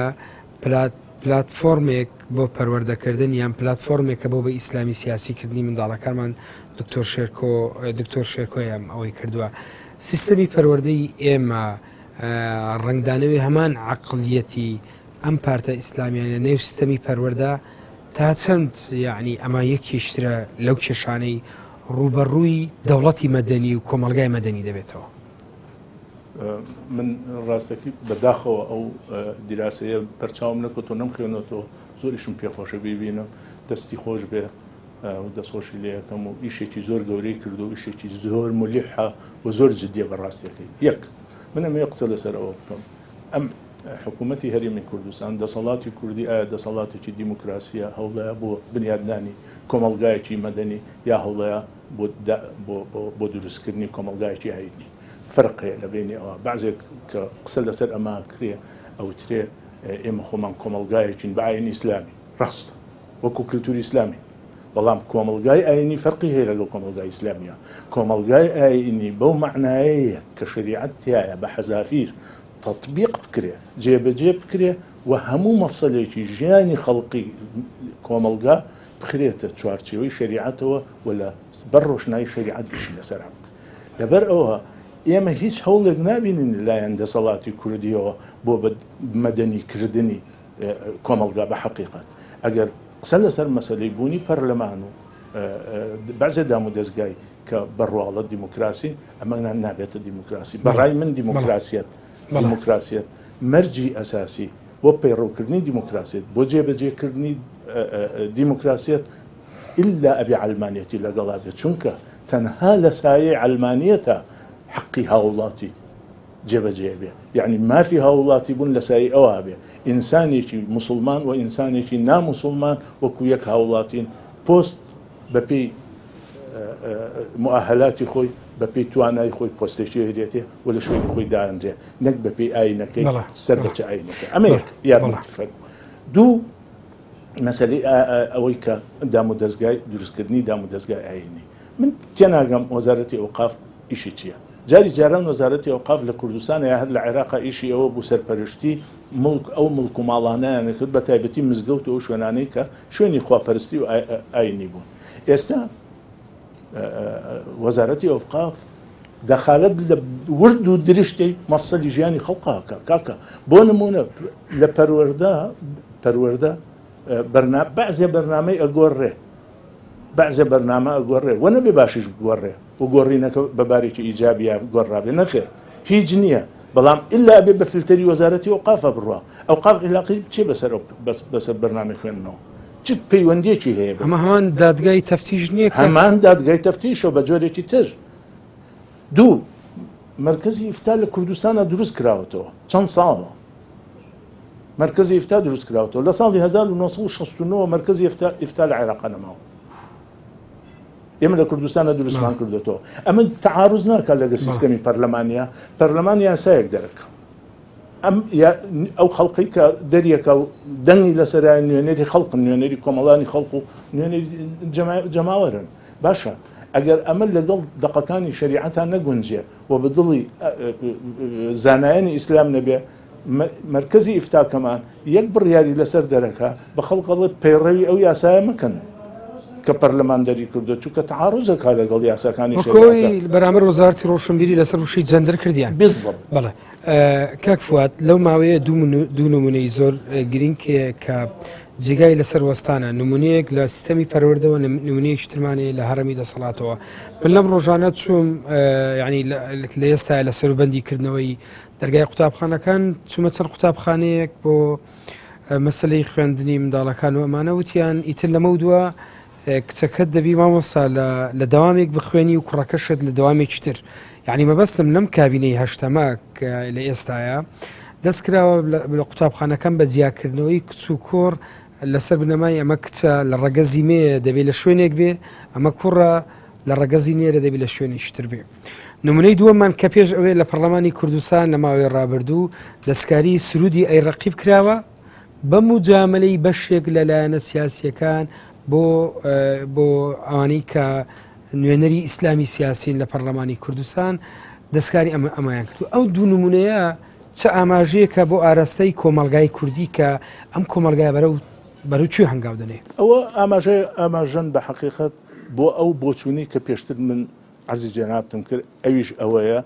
پلاتفۆرمێک بۆ پەروەردەکردن یان پلاتفۆرمێکە بۆ بە ئیسلامی سیاسیکردنی منداڵەکانمان دکتۆر شێرکۆ دکتۆر شێرکۆیان ئەوەی کردووە سیستەمی پەروەردەی ئێمە ڕەنگدانەوەی هەمان عقلیەتی ئەم پارتە ئیسلامیانە نێو سیستەمی پەروەردە تا چەند یعنی ئەمە یەکیشترە لەو کێشانەی ڕووبەڕووی دەوڵەتی مەدەنی و کۆمەڵگای مەدەنی دەبێتەوە؟ من ڕاستەکی بەداخەوە ئەو دیراسەیە بەرچاوم نەکەوتەوە نەمخوێنەوەتەوە زۆریشم پێخۆشە بیبینم دەستی خۆش بێ و دەستخۆشی لێ یەکەم و ئیشێکی زۆر گەورەی کردو ئیشێکی زۆر ملیحە و زۆر جدیە بە ڕاستیەکەی یەک من ئەمەوێ قسە لەسەر ئەوە بکەم ئەم حکوومەتی هەرێمی کوردستان دەسەڵاتی کوردی ئایا دەسەڵاتێکی دیموکراسیە هەوڵەیە بۆ بنیادنانی کۆمەڵگایەکی مەدەنی یا هەوڵەیە بۆ دروستکردنی کۆمەڵگایەکی ئایینی فەرق هەیە لە بینی ئەوە بەعزێک کە قسە لەسەر ئەمە کرێ ئەوترێ ئێمە خۆمان کۆمەڵگایەکین بە ئاین ئیسلامی ڕاستە وەکو کلتوری ئیسلامی بەڵام کۆمەڵگای ئاینی فەرقی هەیە لەگەڵ کۆمەڵگای ئیسلامیە کۆمەڵگای ئاینی بەو مەعنایەیە کە شەریعەت تیایە بە حەزافیر تەتبیق بکرێ جێبەجێ بکرێ و هەموو مەفسەلێکی ژیانی خەڵقی کۆمەڵگا بخرێتە چوارچێوەی شەریعەتەوە و لە بەر ڕۆشنایی شەریعەت ئیشی لەسەر بکرێ لەبەر ئەوە ئێمە هیچ هەوڵێک نابینین لەلایەن دەسەڵاتی کوردیەوە بۆ بە مەدەنی کردنی کۆمەڵگا بە حەقیقەت ئەگەر قسە لەسەر مەسەلەی بوونی پەرلەمان و بەعزێ دام و دەزگای کە بە ڕواڵەت دیموکراسی ئەمە نابێتە دیموکراسی بەڕای من دیموکراسیەت دیموکراسیەت مەرجی ئەساسی بۆ پەیڕەوکردنی دیموکراسیەت بۆ جێبەجێکردنی دیموکراسیەت ئللا ئەبێ عەلمانیەتی لەگەڵا بێت چونکە تەنها لە سایەی عەلمانیەتە حەقی هاوڵاتی جێبەجێ بێ یەعنی مافی هاووڵاتی بوون لە سایەی ئەوە بێ ئینسانێکی موسڵمان و ئینسانێکی ناموسڵمان وەکو یەک هاووڵاتین پۆست بەپێی موئەهەلاتی خۆی بەپێی توانای خۆی پۆستێکی هەرێتێ و لە شوێنی خۆی دانرێ نەک بەپێی ئاینەکەی سەر بە چ ئاینەکە ئەمە یەک یارمەتی فەرموو دوو مەسەلەی ئەوەی کە دام و دەزگای دروستکردنی دام و دەزگای ئاینی من تێناگەم وەزارەتی ئەوقاف ئیشی چییە؟ جاری جاران وەزارەتی ئەوقاف لە کوردستان یا هەر لە عێراقا ئیشی ئەوە بوو سەرپەرشتی موڵک ئەو موڵک و ماڵانەیان کرد بە تایبەتی مزگەوت و ئەو شوێنانەی کە شوێنی خواپەرستی و ئاینی بوون. ئێستا وەزارەتی ئەوقاف دەخالەت لە ورد و درشتی مەفسەلی ژیانی خەڵقا کە کاکە بۆ نمونە لە پەروەردە پەروەردە بەعزێ بەرنامەی ئەگۆڕێ بەعزێ بەرنامە ئەگۆڕێ وە نەبێ باشیش بگۆڕێ و گۆڕینەکە بە بارێکی ئیجابیا گۆڕرابێ نەخێر هیچ نییە بەڵام ئللا ئەبێ بە فلتەری وەزارەتی ئەوقافە بڕوا ئەوقاف عیلاقی چێ بەسەر بەسەر بەرنامەی خوێندنەوە چ پەیوەندیەکی هەیە ئەمە هەمان دادگای تەفتیش نییە هەمان دادگای تەفتیشەوە بە جۆرێکی تر دوو مرکزی ئیفتا لە کوردستانە دروست کراوەتەوە چەند ساڵە مەرکەزی ئیفتا دروست کراوەتەوە لە ساڵی 1969 مەرکەزی ئیفتا لە عێراق نەماوە ئێمە لە کوردستانە دروستمان کردوێتەوە ئەمە تعاروز ناکات لەگە سیستەمی پەرلەمانە پەرلەمان یاسایەک دەرەکە ئەم ئەو خەڵقی کە دەریەکە و دەنگی لەسەرای نوێنەری خەڵقن نوێنەری کۆمەڵانی خەڵق و نوێنەری جەماوەرن باشە ئەگەر ئەمە لەگەڵ دەقەکانی شەریعەتان نەگونجێ و بە دڵی زانایانی ئیسلام نەبێ مەرکەزی ئیفتاکەمان یەک بڕیاری لەسەر دەرەکا بە خەڵک ئەڵێ پەیڕەوی ئەو یاسایە مەکەن کە پەرلەمان دەری کردو چونکە تەعاروزەکا لەگەڵ یاساکانی شەریعەتە. بەرامبەر وەزارەتی ڕۆشنبیری لەسەر وشەی جەندەر کردیان. بالضبط. بەڵێ کاک فواد لەو ماوەیە دوو نمونەی زۆر گرنگ کە. جێگای لەسەر وەستانە، نمونەیەک لە سیستەمی پەروەردەوە، نمونەیەکی ترمان هەیە لە هەڕەمی دەسەڵاتەوە. من لەم ڕۆژانە چووم یعنی لە ئێستا لە سەروبەندی کردنەوەی دەرگای قوتابخانەکان چوومە چەند قوتابخانەیەک بۆ مەسلەی خوێندنی منداڵەکان و ئەمانە وتیان ئیتر لەمە دووە کچەکەت دەبی مامۆستا لە دەوامێک بخوێنی و کوڕەکەشت لە دەوامێکی تر یعنی مەبەستم لەم کابینەی هەشتەمە کە لە ئێستاە دەست کراوە لە قوتابخانەکان بە جیاکردنەوەی کچ و کوڕ لەسەر بنەمای ئەمە کچە لە ڕەگەزی مێ دەبێت لە شوێنێک بێ ئەمە کوڕە لە ڕەگەزی نێرە دەبێت لە شوێنێکی تر بێ نمونەی دووەمان کە پێش ئەوێ لە پەرلەمانی کوردستان لە ماوەی ڕابردوو دەستکاری سرودی ئەی ڕەقیب کراوە بە موجامەلەی بەشێک لە لایەنە سیاسییەکان بۆ بۆ ئەوانەی کە نوێنەری ئیسلامی سیاسین لە پەرلەمانی کوردستان دەستکاری ئەمە ئەمایان کرد ئەو دوو نمونەیە چ ئاماژەیەکە بۆ ئاراستەی کۆمەلگای کوردی کە ئەم کۆمەلگای بەرەو بەرەو کوێ هەنگاو دەنێ؟ ئەوە ئاماژە ئاماژەن بە حەقیقەت بۆ ئەو بۆچوونەی کە پێشتر من عەرزی جەنابتم کرد ئەویش ئەوەیە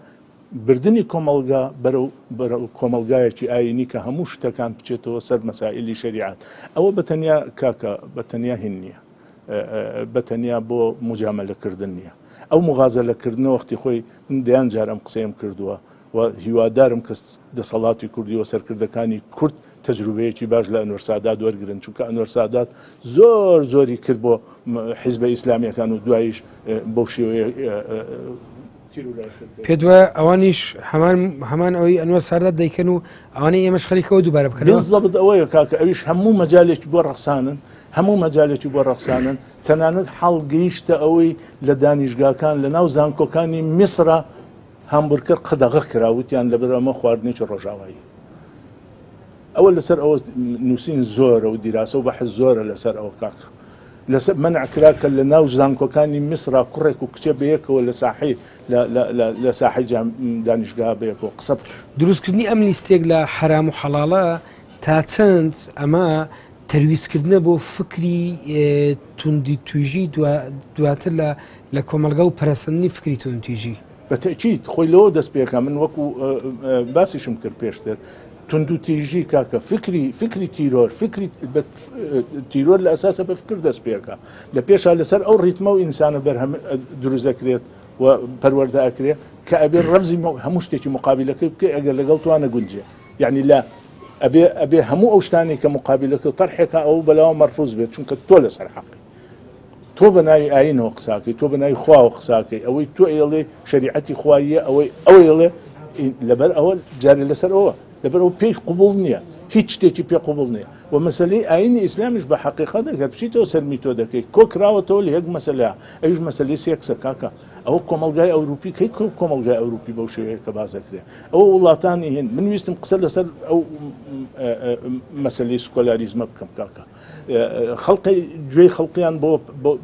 بردنی کۆمەڵگا بەرەو بەرەو کۆمەڵگایەکی ئایینی کە هەموو شتەکان بچێتەوە سەر مەسائیلی شەریعەت ئەوە بە تەنیا کاکە بە تەنیا هین نییە بە تەنیا بۆ مجاملەکردن نییە ئەو مغازەلەکردنە وەختی خۆی من دەیان جار ئەم قسەیەم کردووە و هیوادارم کە دەسەڵاتی کوردی و سەرکردەکانی کورد تەجروبەیەکی باش لە ئەنوەر سادات وەرگرن چونکە ئەنوەر سادات زۆر زۆری کرد بۆ حیزبە ئیسلامیەکان و دواییش بەو شێوەیە پێت وایە ئەوانیش هەمان هەمان ئەوەی ئەنوەر سادات دەیکەن و ئەوانەی ئێمەش خەریکەوە دووبارە بکەنەوە؟ بالضبط ئەوەیە کاکە ئەویش هەموو مەجالێکی بۆ ڕەخسانن هەموو مەجالێکی بۆ ڕەخسانن تەنانەت حاڵ گەیشتە ئەوەی لە دانیشگاکان لە ناو زانکۆکانی میسرا هامبورگەر قەدەغە کرا وتیان لەبەر ئەمە خواردنێکی ڕۆژاوایی ئەوە لەسەر ئەوە نووسین زۆرە و دیراسە و بەحس زۆرە لەسەر ئەوە کاکە لەسەر مەنع کرا کە لە ناو زانکۆکانی میسرا کوڕێک و کچێ بەیەکەوە لە ساحەی لە ساحەی دانیشگا بەیەکەوە قسە بکەن. دروستکردنی ئەم لیستێک لە حەرام و حەڵاڵە تا چەند ئەمە تەرویجکردنە بۆ فکری توندوتیژی دواتر لە لە کۆمەڵگا و پەرەسەندنی فکری توندوتیژی؟ بە تەئکید خۆی لەوە دەست پێکا من وەکو باسیشم کرد پێشتر توندوتیژی کاکە فکری فکری تیرۆر فکری تیرۆر لە ئەساسە بە فکر دەست پێکا لە پێشا لەسەر ئەو ڕیتمە و ئینسانە بەرهەم دروست دەکرێت و پەروەردە ئەکرێ کە ئەبێ ڕەفزی هەموو شتێکی مقابلەکەی بکەی ئەگەر لەگەڵ توانە گونجێ یعنی لە ئەبێ ئەبێ هەموو ئەو شتانێک کە مقابلەکە تەرحێکە ئەو بەلاوە مەرفوز بێت چونکە تۆ لەسەر حەقی تۆ بە ناوی ئاینەوە قساکەی تۆ بە ناوی خواوە قساکەی ئەوەی تۆ ئێڵێ شەریعەتی خواییە ئەوەی ئەو ئێڵێ لەبەر ئەوە جارێ لەسەر ئەوە لەبەر ئەو پێی قوبول نییە هیچ شتێکی پێ قوبول نییە و مەسلەی ئاینی ئیسلامیش بە حەقیقەت ئەگەر بچیتەوە سەر میتۆدەکەی کۆ کراوەتەوە لە یەک مەسەلە ئەویش مەسلەی سێکسە کاکە ئەوە کۆمەڵگای ئەوروپی کەی کۆمەڵگای ئەوروپی بەو شێوەیە کە باس دەکرێت ئەوە وڵاتانی هند من ویستم قسە لەسەر ئەو مەسلەی سکۆلاریزمە بکەم کاکە خەڵقی گوێی خەڵقیان بۆ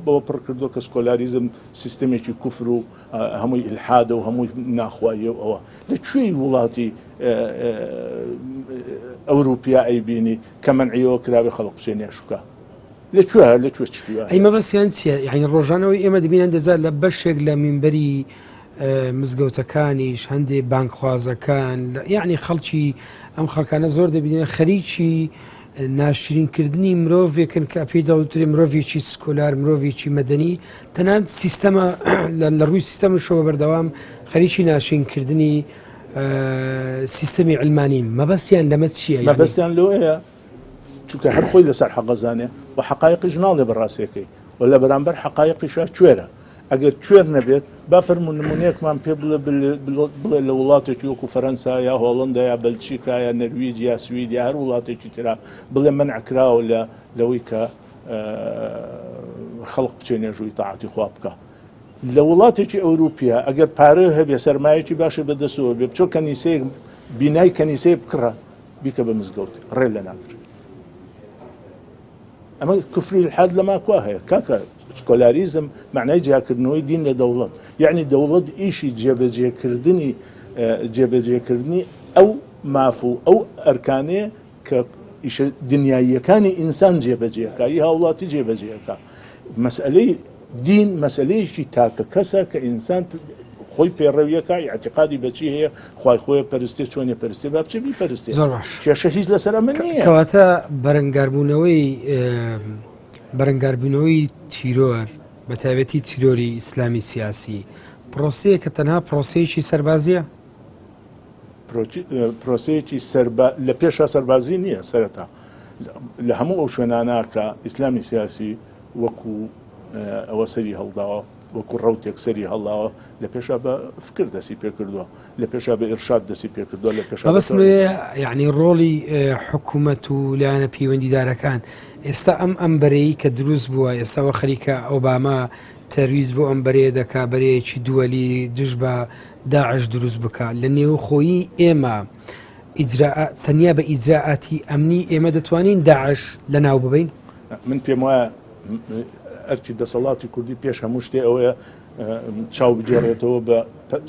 بۆ پڕ کردووە کە سکۆلاریزم سیستمێکی کوفر و هەمووی ئیلحادە و هەمووی ناخواییە و ئەوە لە کوێی وڵاتی ئەوروپیا ئەیبینی کە مەنعیەوە کراوێ خەڵق بچێ نێشوکە لە کوێ لە کوێ چتیوە ئەی مەبەستیان چییە یعنی ڕۆژانەوەی ئێمە دەبینن دەجار لە بەشێک لە مینبەری مزگەوتەکانیش هەندێ بانگخوازەکان یعنی خەڵکی ئەم خەڵکانە زۆر دەبینن خەریکی ناشرینکردنی مرۆڤێکن کە پێی دەوترێ مرۆڤێکی سکۆلار مرۆڤێکی مەدەنی تەنانەت سیستەمە لە ڕووی سیستەمشەوە بەردەوام خەریکی ناشرینکردنی سیستەمی علمانین مەبەستیان لەمە چییە؟ مەبەستیان لەوەیە چونکە هەر خۆی لەسەر حەقەزانێ و حەقایقیش ناڵێ بە ڕاستیەکەی و لە بەرامبەر حەقایقیشا کوێرە ئەگەر کوێر نەبێت با فەرموو نمونەیەکمان پێ بڵێ بڵێ لە وڵاتێکی وەکو فەرەنسا یا هۆڵندا یا بەلچیکا یا نەرویج یا سوید یا هەر وڵاتێکی ترا بڵێ مەنع کراوە لە لەوەی کە خەڵق بچێ نوێژ و ئیتاعەتی خوا بکا لە وڵاتێکی ئەوروپیا ئەگەر پارە هەبێ سەرمایەکی باشە بەدەستەوە بێ بچۆ کەنیسەیەک بینای کەنیسەیە بکڕە بیکە بە مزگەوت ڕێ لە ناگرن ئەمە کوفری الحاد لەما کوا هەیە کاکە سکۆلاریزم معنای جیاکردنەوەی دین لە دەوڵەت یعنی دەوڵەت ئیشی جێبەجێکردنی جێبەجێکردنی ئەو ماف و ئەو ئەرکانەیە کە ئیشە دنیاییەکانی ئینسان جێبەجێکە ی هاوڵاتی جێبەجێەکە مەسئلەی دین مەسلەیەکی تاکە کەسە کە ئینسان خۆی پەیڕەویەکە ئیعتیقادی بەچی هەیە خوای خۆی پەرستێ چۆنێ پەرستێ با بچێ بیپەرستێ زۆر باش کێشە هیچ لەسەر ئەمە نییە کەواتە بەرەنگاربوونەوەی بەرەنگاربوونەوەی تیرۆر بە تایبەتی تیرۆری ئیسلامی سیاسی پرۆسەیە کە تەنها پرۆسەیەکی سەربازیە پرۆسەیەکی سەربا لە پێشا سەربازی نییە سەرەتا لە هەموو ئەو شوێنانە کە ئیسلامی سیاسی وەکو ئەوە سەری هەڵداوە وەکو ڕەوتێک سەری هەڵداوە لە پێشا بە فکر دەسی پێکردووە لە پێشا بە ئیرشاد دەسی پێکردووە لە پێشا مەبەستم یعنی ڕۆڵی حکوومەت و لایەنە پەیوەندیدارەکان ئێستا ئەم ئەم بەرەی کە دروست بووە ئێستاوە خەریکە ئۆباما تەرویج بۆ ئەم بەرەیە دەکا بەرەیەکی دووەلی دژ بە داعش دروست بکە لە نێوخۆیی ئێمە ئیجرا تەنیا بە ئیجرائاتی ئەمنی ئێمە دەتوانین داعش لە ناو ببین؟ من پێم وایە ئەرکی دەسەڵاتی کوردی پێش هەموو شتێ ئەوەیە چاو بگێڕێتەوە بە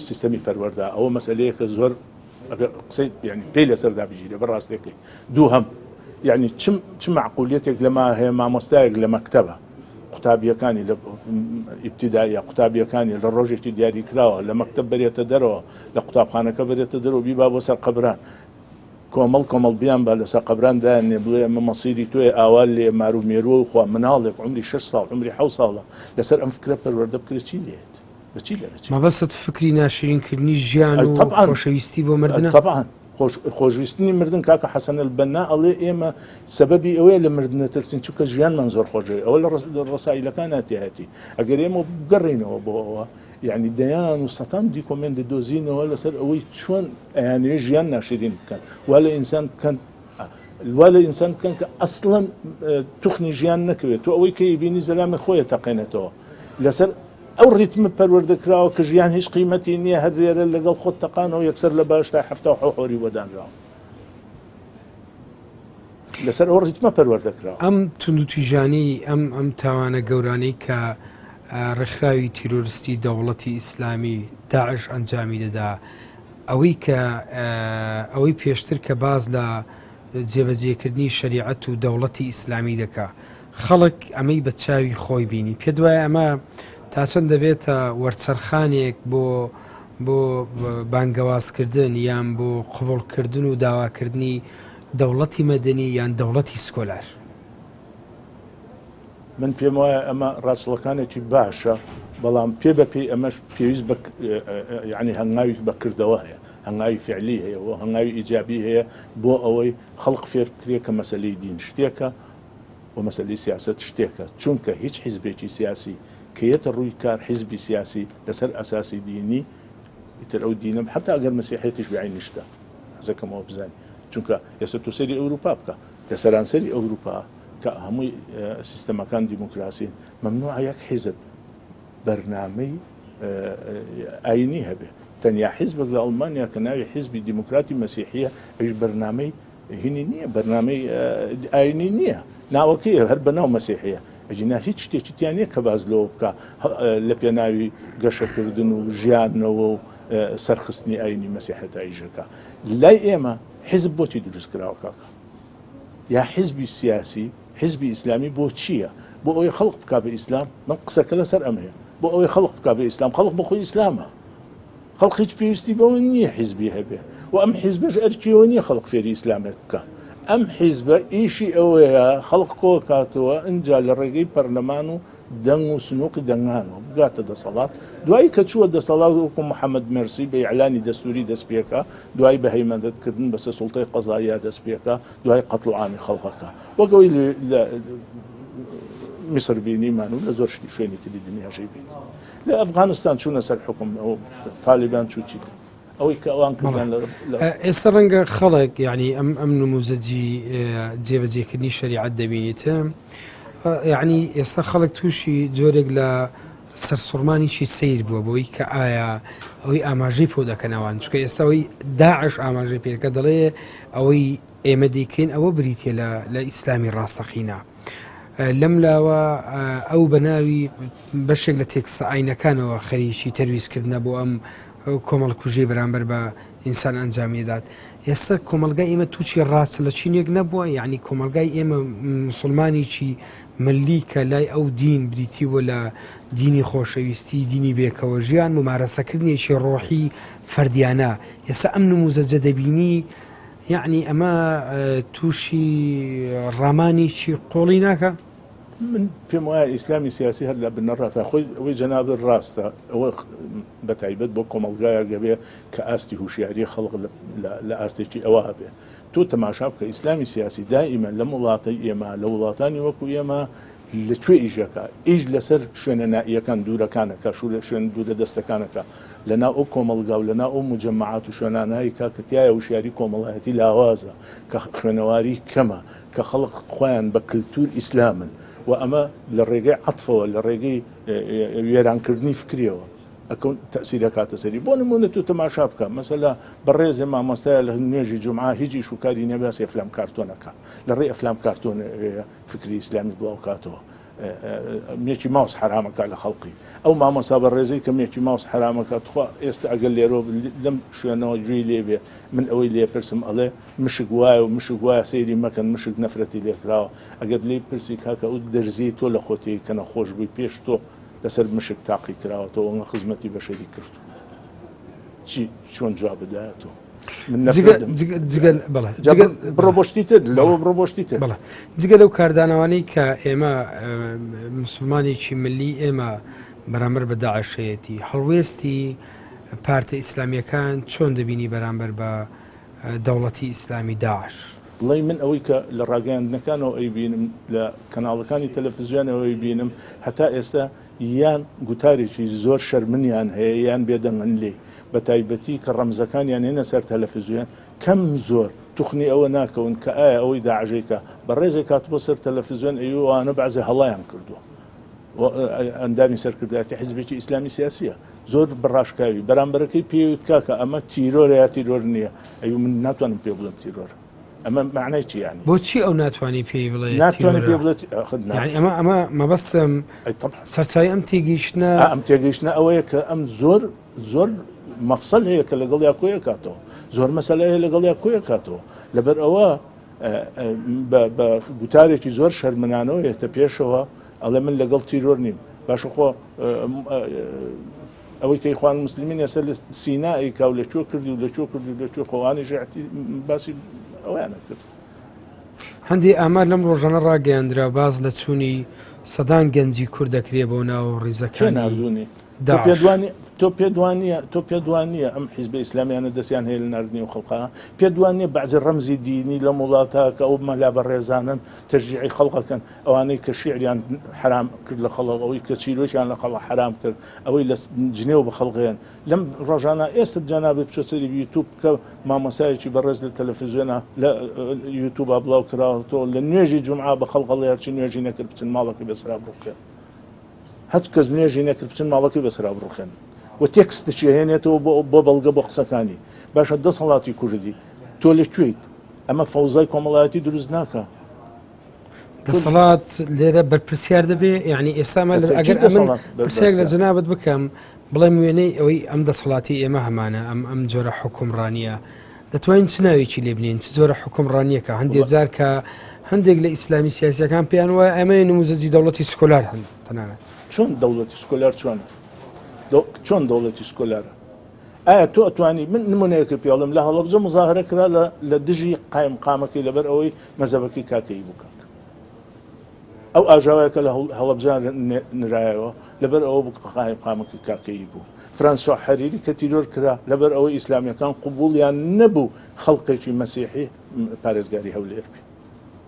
سیستەمی پەروەردە ئەوە مەسلەیەکە زۆر قسەی یعنی پێی لەسەردا بگیرێ بە ڕاستەکەی دووهەم یعنی چ معقولیەتێک لەما هەیە مامۆستایەک لە مەکتەبە قوتابیەکانی لە ئیبتیداییە قوتابیەکانی لە ڕۆژێکی دیاریکراوە لە مەکتەب بەرێتە دەرەوە لە قوتابخانەکە بەرێتە دەرەوە بیبا بۆ سەر قەبران کۆمەڵ کۆمەڵ بیان با لەسەر قەبران دایاننێ بڵێ ئەمە مەسیری تۆیە ئاوا لێ مار و مێرووە و خوا مناڵێک عومری شەش ساڵ عومری حەو ساڵە لەسەر ئەم فکرە پەروەردە بکرێ چی لێت بە چی لێ دەچێ؟ مەبەستت فکری ناشرین کردنی ژیان و طبعا خۆشەویستی بۆ مردنە؟ طبعا خۆش خۆشویستنی مردن کاکە حەسەن البەنا ئەڵێ ئێمە سەبەبی ئەوەیە لە مردن نەترسین چونکە ژیانمان زۆر خۆشەوێ ئەوە لە ڕەسائیلەکانا تیایەتی ئەگەر ئێمە بگەڕێینەوە بۆ ئەوە یعنی دەیان و سەتان دیکۆمێنت دەدۆزینەوە لەسەر ئەوەی چۆن ئەیانەوێت ژیان ناشرین بکەن وا لە ئینسان بکەن وا لە ئینسان بکەن کە ئەسڵەن توخنی ژیان نەکەوێت تۆ ئەوەی کە بینی زەلامی خۆیە تەقێنێتەوە لەسەر ئەو ڕیتمە پەروەردە کراوە کە ژیان هیچ قیمەتی نییە هەر لێرە لەگەڵ خۆت تەقانەوە یەکسەر لە باشتا حەفتا و حەو حۆری بۆ دانراوە لەسەر ئەو ڕیتمە پەروەردە کراوە. ئەم توندوتیژانەی ئەم ئەم تاوانە گەورانەی کە ڕێکخراوی تیرۆرستی دەوڵەتی ئیسلامی داعش ئەنجامی دەدا ئەوەی کە ئەوەی پێشتر کە باز لە جێبەجێکردنی شەریعەت و دەوڵەتی ئیسلامی دەکا خەڵک ئەمەی بە چاوی خۆی بینی پێت وایە ئەمە تا چەند دەبێتە وەرچەرخانێک بۆ بۆ بانگەوازکردن یان بۆ قبوڵکردن و داواکردنی دەوڵەتی مەدەنی یان دەوڵەتی سکۆلار؟ من پێم وایە ئەمە ڕاچڵەکانێکی باشە، بەڵام پێ بە پێی ئەمەش پێویست بە یعنی هەنگاوی بە کردەوە هەیە، هەنگاوی فعلی هەیە و هەنگاوی ئیجابی هەیە بۆ ئەوەی خەڵک فێر بکرێت کە مەسەلەی دین شتێکە و مەسەلەی سیاسەت شتێکە، چونکە هیچ حیزبێکی سیاسی کە یەتە ڕووی کار حیزبی سیاسی لەسەر ئەساسی دینی ئیتر ئەو دینە حەتا ئەگەر مەسیحیەتیش بێ عەینی شتە حەزەکەم ئەوە بزانی چونکە ئێستا تۆ سەیری ئەوروپا بکە لە سەرانسەری ئەوروپا کە هەمووی سیستەمەکان دیموکراسین مەمنوعە یەک حیزب بەرنامەی ئاینی هەبێ تەنیا حیزبێک لە ئەڵمانیا کە ناوی حیزبی دیموکراتی مەسیحیە ئەویش بەرنامەی هینی نییە بەرنامەی ئاینی نییە ناوەکەی هەر بەناو مەسیحیە ئەگینا هیچ شتێکی تیا نییە کە باز لەوە بکە لە پێناوی گەشەکردن و ژیانەوە و سەرخستنی ئاینی مەسیحەت ئایژەکە لای ئێمە حیزب بۆچی دروست کراوە کاکە یا حیزبی سیاسی حیزبی ئیسلامی بۆ چییە بۆ ئەوەی خەڵق بک بە ئیسلام من قسەکە لەسەر ئەمەیە بۆ ئەوەی خەڵق بک بە ئیسلام خەڵق بۆ خۆی ئیسلامە خەڵق هیچ پێویستی بەوە نییە حیزبی هەبێ و ئەم حیزبەش ئەرکی ئەوە نییە خەڵق فێری ئیسلامێت بکا. ئەم حیزبە ئیشی ئەوەیە خەڵق کۆکاتەوە ئینجا لە ڕێگەی پەرلەمان و دەنگ و سنوقی دەنگانەوە بگاتە دەسەڵات، دوایی کە چووە دەسەڵات وەکو محەمەد مێرسی بە ئیعلانی دەستوری دەست پێکا، دوایی بە هەیمەنەت کردن بەسەر سوڵتەی قەزاییا دەست پێکا، دوایی قەتڵ و عامی خەڵقەکە وەک ئەوەی لە میسر بینیمان و لە زۆر شوێنی تری دنیاشی بینی. لە ئەفغانستان چوونە سەر حوکم ئەو تالیبان چوو چی کرد ئەوەی کە ئەوان کردیان لە ئێستا ڕەنگە خەڵک یعنی ئەم ئەم نموزەجی جێبەجێکردنی شەریعەت دەبینیت یعنی ئێستا خەڵک تووشی جۆرێک لە سەرسوڕمانیشی سیر بووە بۆی کە ئایا ئەوەی ئاماژەی پۆ دەکەنەوان چکە ئێستا ئەوەی داعش ئاماژەی پێکە دەڵێ ئەوەی ئێمە دەیکەین ئەوە بریتە لە لە ئیسلامی ڕاستەقینە لەم لاوە ئەو بە ناوی بەشێک لە تێکستە ئاینەکانەوە خەریکی تەرویجکردنە بۆ ئەم کۆمەڵکوژیەی بەرامبەر بە ئینسان ئەنجامی دەدات. ئێستا کۆمەڵگای ئێمە تووشی ڕاچڵەکینێک نەبووە؟ یەعنی کۆمەڵگای ئێمە موسڵمانێکی ملی کە لای ئەو دین بریتی بووە لە دینی خۆشەویستی، دینی بێکەوە ژیان، مومارەسەکردنێکی ڕۆحی فەردیانە، ئێستا ئەم نموزەجە دەبینی یەعنی ئەمە تووشی ڕامانێکی قوڵی ناکا؟ من پێم وایە ئیسلامی سیاسی هەر لە بنەڕەتا خۆی ئەوەی جەنابت ڕاستە ئەوە بە تایبەت بۆ کۆمەڵگایەک ئەبێ کە ئاستی هوشیاری خەڵک لە ئاستێکی ئەوە هەبێ تۆ تەماشا بکە ئیسلامی سیاسی دائیمە لەم وڵاتەی ئێمە لە وڵاتانی وەکو ئێمە لە کوێ ئیشەکە ئیش لەسەر شوێنە نائیەکان دوورەکانەکە شوورە شوێن دوورە دەستەکانەکە لەناو ئەو کۆمەڵگا و لەناو ئەو مجەمەعات و شوێنانایی کا کە تایە وشیاری کۆمەڵایەتی لاوازە کە خوێنەواری کەمە کە خەڵک خۆیان بە کلتور ئیسلامن و ئەمە لە ڕێگەی عەتفەوە لە ڕێگەی وێرانکردنی فکریەوە ئەکەون تەسیر ئەکاتە سەری بۆ نمونە تۆ تەماشا بکە مەسەلا بەڕێزێ مامۆستایە لە نوێژی جومعە هیچ ئیش و کاری نیە باسی ئەفلام کارتۆن ئەکا لە ڕێی ئەفلام کارتۆن فکری ئیسلامی بڵاو کاتەوە مێکی ماوس حرامەکە لە خەڵقی ئەو مامۆسا بە ڕێزەی کە مێکی ماوس حرامەکە تخوا ئێستا ئەگەر لێرۆ لەم شوێنەوە گوێی لێبێ من ئەوەی لێپرسم ئەڵێ مشک وایە و مشک وایە سەیری مەکەن مشک نەفرەتی لێکراوە ئەگەر لێی پرسی کاکە ئەو دەرزیەی تۆ لە خۆتێی کە نەخۆش بووی پێش تۆ لەسەر مشک تاقی کراوەتەوە ئەوە خزمەتی بەشەری کردو چی چۆن جواب بدایەتەوە بڕۆ بۆ شتی تر لەوە بڕۆ بۆ شتی تر بەڵێ جگە لەو کاردانەوانەی کە ئێمە مسلمانێکی ملی ئێمە بەرامبەر بە داعشەیەتی هەڵوێستی پارتە ئیسلامیەکان چۆن دەبینی بەرامبەر بە دەوڵەتی ئیسلامی داعش؟ بڵێی من ئەوەی کە لە ڕاگەیاندنەکانەوە ئەیبینم، لە کەناڵەکانی تەلەفزیۆنەوە ئەیبینم، هەتا ئێستا یان گوتارێکی زۆر شەرمنیان هەیە یان بێدەنگن لێی، بە تایبەتی کە ڕەمزەکانیان هێنە سەر تەلەفزیۆن، کەم زۆر توخنی ئەوە ناکەون کە ئایا ئەوەی داعشەی کە بەڕێزێک هاتبووە سەر تەلەفزیۆن ئەیوو ئەوانە بەعزێ هەڵەیان کردووە. ئەندامی سەرکردایەتی حزبێکی ئیسلامی سیاسیە زۆر بەڕاشکاوی بەرامبەرەکەی پێوت کاکە ئەمە تیرۆرە یا تیرۆر نییە ئەی من ناتوانم پێ بڵێم تیرۆر ئەمە معنای چی ینی بۆچی ئەو ناتوانانی پێی بڵێ ناتوانانی پێ بڵێت ئەمە ئەمە مەبەستم سەرچای ئەم تێگەیشتنە ئەم تێگەیشتنە ئەوەیە کە ئەم زۆر زۆر مەفسەل هەیە کە لەگەڵ یا کۆیە کاتەوە زۆر مەسەلە هەیە لەگەڵ یا کۆیە کاتەوە لەبەر ئەوە بە گوتارێکی زۆر شەرمنانەوە یەتە پێشەوە ئەڵێ من لەگەڵ تیرۆر نیم باشە خۆ ئەوەی کە ئیخوان موسلمین ئێستا لە سینا ئەیکا و لە کوێ کردی و لە کوێ کردی و لە کوێ خۆوانی ژعتی باسی ئەویانە کرد. هەندێک ئامار لەم ڕۆژانە ڕاگەیاندرا باز لە چوونی سەدان گەنجی کورد دەکرێ بۆ ناو ڕیزەکانی داعش. تۆ پێت وانییە تۆ پێت وانییە ئەم حیزبە ئیسلامیانە دەستیان هەیە لە ناردنی ئەو خەڵقە؟ پێت وانییە بەعزێ ڕەمزی دینی لەم وڵاتە کە ئەو مەلا بەڕێزانەن تەشجیعی خەڵق ئەکەن ئەوانەی کە شیعریان حەرام کرد لە خەڵق ئەوەی کە چیرۆکیان لە خەڵق حەرام کرد ئەوەی لە جنێو بە خەڵقێن لەم ڕۆژانە ئێستا جەنابت بچۆ سەری یوتوب بکە مامۆسایەکی بەڕێز لە تەلەفزیۆنە لە یوتوبا بڵاو کراوەتەوە لە نوێژی جومعە بە خەڵق ئەڵێ هەرچی نوێژی نەکرد بچن ماڵەکەی بەسەرا بڕوخێن هەچ کەس نوێژی نەکرد بچن ماڵەکەی بەسەرا بڕوخێن و تێکستشی هێنێتەوە بۆ بەڵگە بۆ قسەکانی باشە دەسەڵاتی کوردی تۆ لە کوێیت ئەمە فەوزای کۆمەڵایەتی دروست ناکە دەسەڵات لێرە بەرپرسیار دەبێ یعنی ئێستامان ئەگەر ئەمن پرسیارێک لە جەنابت بکەم بڵێم وێنەی ئەوەی ئەم دەسەڵاتی ئێمە هەمانە ئەم ئەم جۆرە حکومڕانیە دەتوانین چ ناوێکی لێ بنێین چ جۆرە حکومڕانیەکە هەندێک جار کە هەندێک لە ئیسلامی سیاسەکان پێیان وایە ئەمە نموزەجی دەوڵەتی سکۆلار هەن تەنانەت چۆن دەوڵەتی سکۆلار چۆنە چۆن دەوڵەتی سکۆلارە ئایا تۆ ئەتوانی من نمونەیەکە پێڵم لە هەڵەبجە مزاهرە کرا لە دژی قایم قامەکەی لەبەر ئەوەی مەزەبەکەی کاکەیی بوو کاک ئەو ئاژاوەیە کە لە هەڵەبجە نرایەوە لەبەر ئەوە بوو کە قایم قامەکەی کاکەیی بوو فرانسوا حەریری کە تیرۆر کرا لەبەر ئەوەی ئیسلامیەکان قوبوڵیان نەبوو خەڵقێکی مەسیحی پارێزگاری هەولێر بێ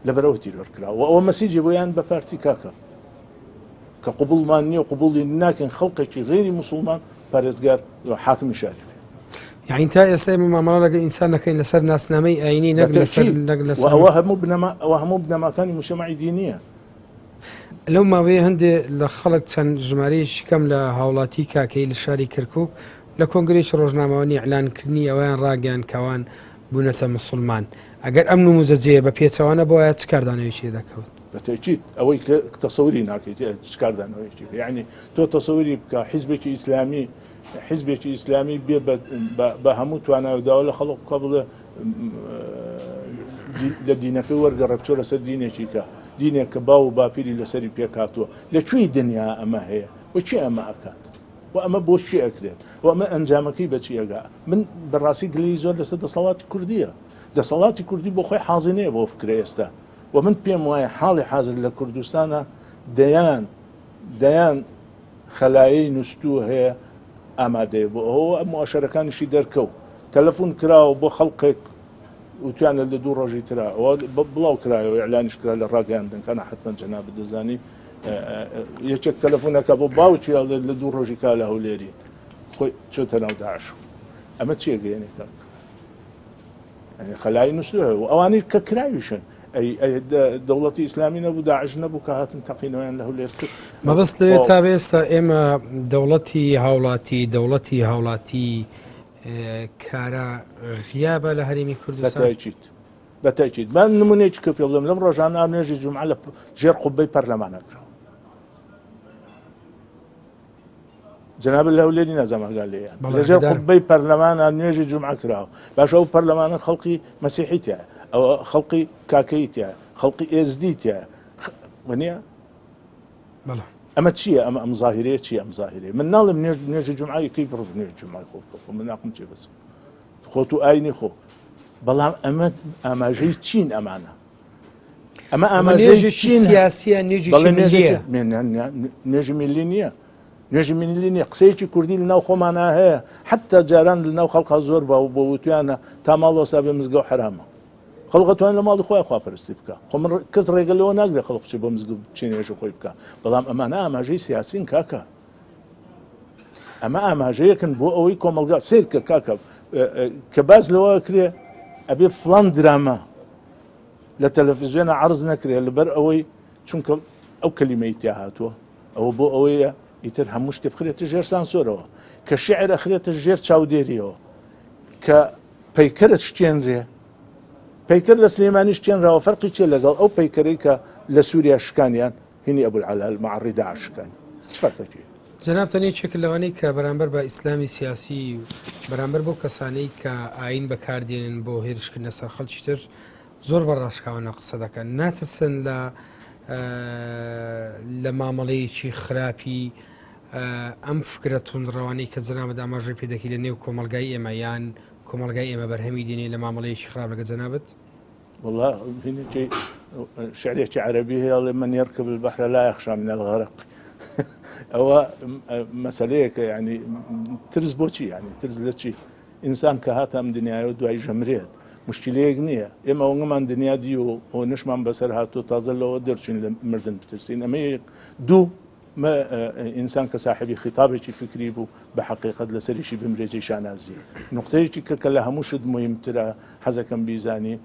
لەبەر ئەوە تیرۆر کرا و ئەوە مەسیجی بۆیان بە پارتی کاکە کە قوبوڵمان نییە و قوبوڵی ناکەین خەڵقێکی غەیری موسڵمان پارێزگار و حاکمی شاری بێ. یعنی تا ئێستا ئێمە مامەڵە لەگەڵ ئینسان دەکەین لەسەر ناسنامەی ئایینی نەک لەسەر نەک لەسەر ئەوە هەموو بنەما ئەوە هەموو بنەماکانی مجتەمەعی دینییە. لەو ماوەیە هەندێ لە خەڵک چەند ژمارەیەکی کەم لە هاوڵاتی کاکەیی لە شاری کەرکوک لە کۆنگرەیەکی ڕۆژنامەوانی ئیعلانکردنی ئەوەیان ڕاگەیاند کە ئەوان بوونەتە موسڵمان. ئەگەر ئەم نموزەجەیە بە پێچەوانە بوایە چ کاردانەوەیەکی لێ دەکەوت؟ بە تەئکید ئەوەی کە تەسەوری ناکەیت چ کاردانەوەیەکی هەیە یعنی تۆ تەسەوری بکە حیزبێکی ئیسلامی حیزبێکی ئیسلامی بێ بە هەموو توانای و داوا لە خەڵک بکە بڵێ لە دینەکەی وەرگەڕێ بچۆ لەسەر دینێکی کە دینێک کە باو و باپیری لەسەری پێکهاتووە لە کوێی دنیا ئەمە هەیە و کێ ئەمە ئەکات و ئەمە بۆ کێ ئەکرێت و ئەمە ئەنجامەکەی بەچی ئەگا من بەڕاستی گلەیی زۆر لەسەر دەسەڵاتی کوردیە دەسەڵاتی کوردی بۆ خۆی حازینەیە بۆ فکرە ئێستا و من پێم وایە حاڵی حازر لە کوردستانە دەیان دەیان خەلایەی نوستوو هەیە ئامادەیە بۆ ئەوە موئەشەرەکانیشی دەرکەو تەلەفون کراوە بۆ خەڵقێک وتیانە لە دوو ڕۆژی ترا ئەوە بڵاو کرایەوە ئیعلانیش کرا لە ڕاگەیاندنەکانە حتمما جەنابت دەزانی یەکێک تەلەفۆنەکە بۆ باوکی ئەڵێت لە دوو ڕۆژی کا لە هەولێری خۆی چۆتە ناو داعش ئەمە چیە گەیەنێ کاک خەلای نووسوه و ئەوانەی کە کراویشن دەوڵەتی ئیسلامی نەبوو داعش نەبوو کە هاتن تەقینەوەیان لە هەولێر کرد مەبەست لەوێ تا ئێستا ئێمە دەوڵەتی هاوڵاتی دەوڵەتی هاوڵاتی کارا غیابە لە هەرێمی کوردستان بەتاکیت بەتاکیت من نمونەیەکی کە پێ بڵێم لەم ڕۆژانە نوێژی جومعە لە ژێر قوبەی پەرلەمانە کراوە جەنابت لە هەولێری نازانم ئاگا لێیە بەڵێ، لەژێر ئاگادارم. قوبەی پەرلەمانە نوێژی جومعە کراوە باشە ئەو پەرلەمانە خەڵکی مەسیحی تیایە ئەوە خەڵکی کاکەیی تیایە خەڵکی ئێزدی تیایە خ- وەنیە بەڵێ ئەمە چییە ئەمە ئەم زاهیرەیە چییە ئەم زاهیرەیە من ناڵێم نوێژ نوێژی جومعە یەکەی بڕ نوێژ جومعەی خۆ بکە خۆ من ناقم چێ بەس خۆت و ئاینی خۆ بەڵام ئەمە ئاماژەی چین ئەمانە ئەمە ئاماژەی چین سیاسیە نوێژی ملیە نوێژی ملی نییە نوێژی ملی نییە قسەیەکی کوردی لەناو خۆمانە هەیە حتا جاران لەناو خەڵقا زۆر باو بۆ وتویانە تا ماڵ وەسا بێ مزگەوت حرامە خەڵک ئەتوانێت لە ماڵی خۆیان خواپەرستی بکا خۆ من کەس ڕێگە لەوە ناگرێت خەڵک بچێت بۆ مزگەوت بچێ نوێژی خۆی بکا بەڵام ئەمانە ئاماژەی سیاسین کاکە ئەمە ئاماژەیەکن بۆ ئەوەی کۆمەڵگا سیرکە کاکە کە باز لەوە کرێ ئەبێ فلان دراما لە تەلەفزیۆنە عرض نەکرێت لەبەر ئەوەی چونکە ئەو کەلیمەی تیا هاتووە ئەوە بۆ ئەوەیە ئیتر هەموو شتێ بخرێتە ژێر سانسۆرەوە کە شعر ئەخرێتە ژێر چاودێریەوە کە پەیکەرت شکێنرێ پەیکەر لە سلێمانی شکێنراوە فەرقی چیە لەگەڵ ئەو پەیکەرەی کە لە سووریا شکانیان هینی ئەبولعەلا المعڕی داعش شکانی چ فەرقێکی هەیە؟ جەنابتان یەکێکن لەوانەی کە بەرامبەر بە ئیسلامی سیاسی و بەرامبەر بەو کەسانەی کە ئایین بەکاردێنن بۆ هێرشکردنە سەر خەڵکی تر زۆر بە ڕاشکاوانە قسە دەکەن ناترسن لە لە مامەڵەیەکی خراپی ئەم فکرە توندڕەوانەی کە جەنابت ئاماژەی پێ دەکەی لە نێو کۆمەڵگای ئێمە یان کۆمەڵگای ئێمە بەرهەمی دێنێ لە مامەڵەیەکی خراپ لەگە جەنابت؟ والله هینێکی شعرێکی عەرەبی هەیە ئەڵێ من يركب البحر لا يخشى من الغرق ئەوە مەسلەیەکە ینی ترس بۆچی ینی ترس لە چی ئینسان کە هاتە ئەم دنیاەوە دوای ژەمرێت مشکلەیەک نییە ئێمە ئەوەمان دنیا دی و نشمان بەسەر هاتوو تازە لەوە دەرچین لە مردن بترسین ئەمە دوو ئینسان کە ساحێبی خیتابێکی فیکری بوو بە حەقیقەت لەسەریشی بمرێ جێی شانازییە. نوقتەیەکی کە کە لە هەموو شت موهیمترە حەزەکەم بیزانی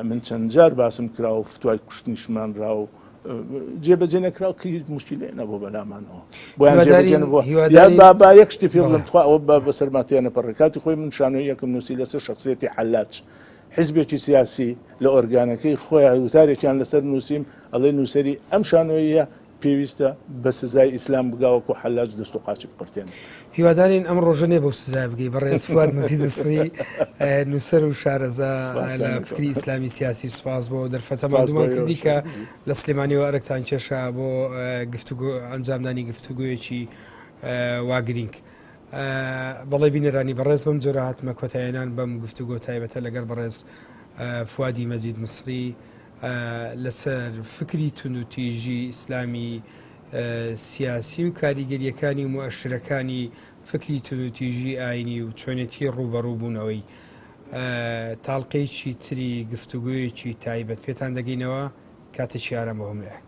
من چەند جار باسم کرا و فتوای کوشتنیشمان را و جێبەجێ نەکرا کە هیچ مشکلەیە نەبوو بەلامانەوە بۆیان جێبەجێ نەبووە یا با با یەک شتی پێ بڵێم تخوا ئەوە بە بەسەرما تێنەپەڕێ کاتی خۆی من شانۆیەکم نووسی لەسەر شخصیەتی حەلاج حزبێکی سیاسی لە ئۆرگانەکەی خۆیان وتارێکیان لەسەر نووسیم ئەڵێ نووسەری ئەم شانۆییە پێویستە بە سزای ئیسلام بگا وەکو حەلاج دەست و قاچی بقرتێنێ. هیوادارین ئەم ڕۆژە نێ بەو سزایە بگەی بەڕێز فواد مەجید مسری نووسەر و شارەزا لە فکری ئیسلامی سیاسی سوپاس بۆ دەرفەتە ماندوومان کردی کە لە سلێمانیەوە ئەرکتان کێشا بۆ گفتوگۆ ئەنجامدانی گفتوگۆیەکی وا گرینگ. بەڵێ بینەرانی بەڕێز بەم جۆرە هاتمە کۆتایێنان بەم گفتوگۆ تایبەتە لەگەڵ بەڕێز فوادی مەجید مسری لەسەر فکری توندوتیژی ئیسلامی سیاسی و کاریگەریەکانی و موئەشرەکانی فکری توندوتیژی ئاینی و چۆنێتی ڕووبەڕووبوونەوەی تاڵقەیەکی تری گفتوگۆیەکی تایبەت پێتان دەگەینەوە کاتێکی ئارام بۆ هەموو لایەک.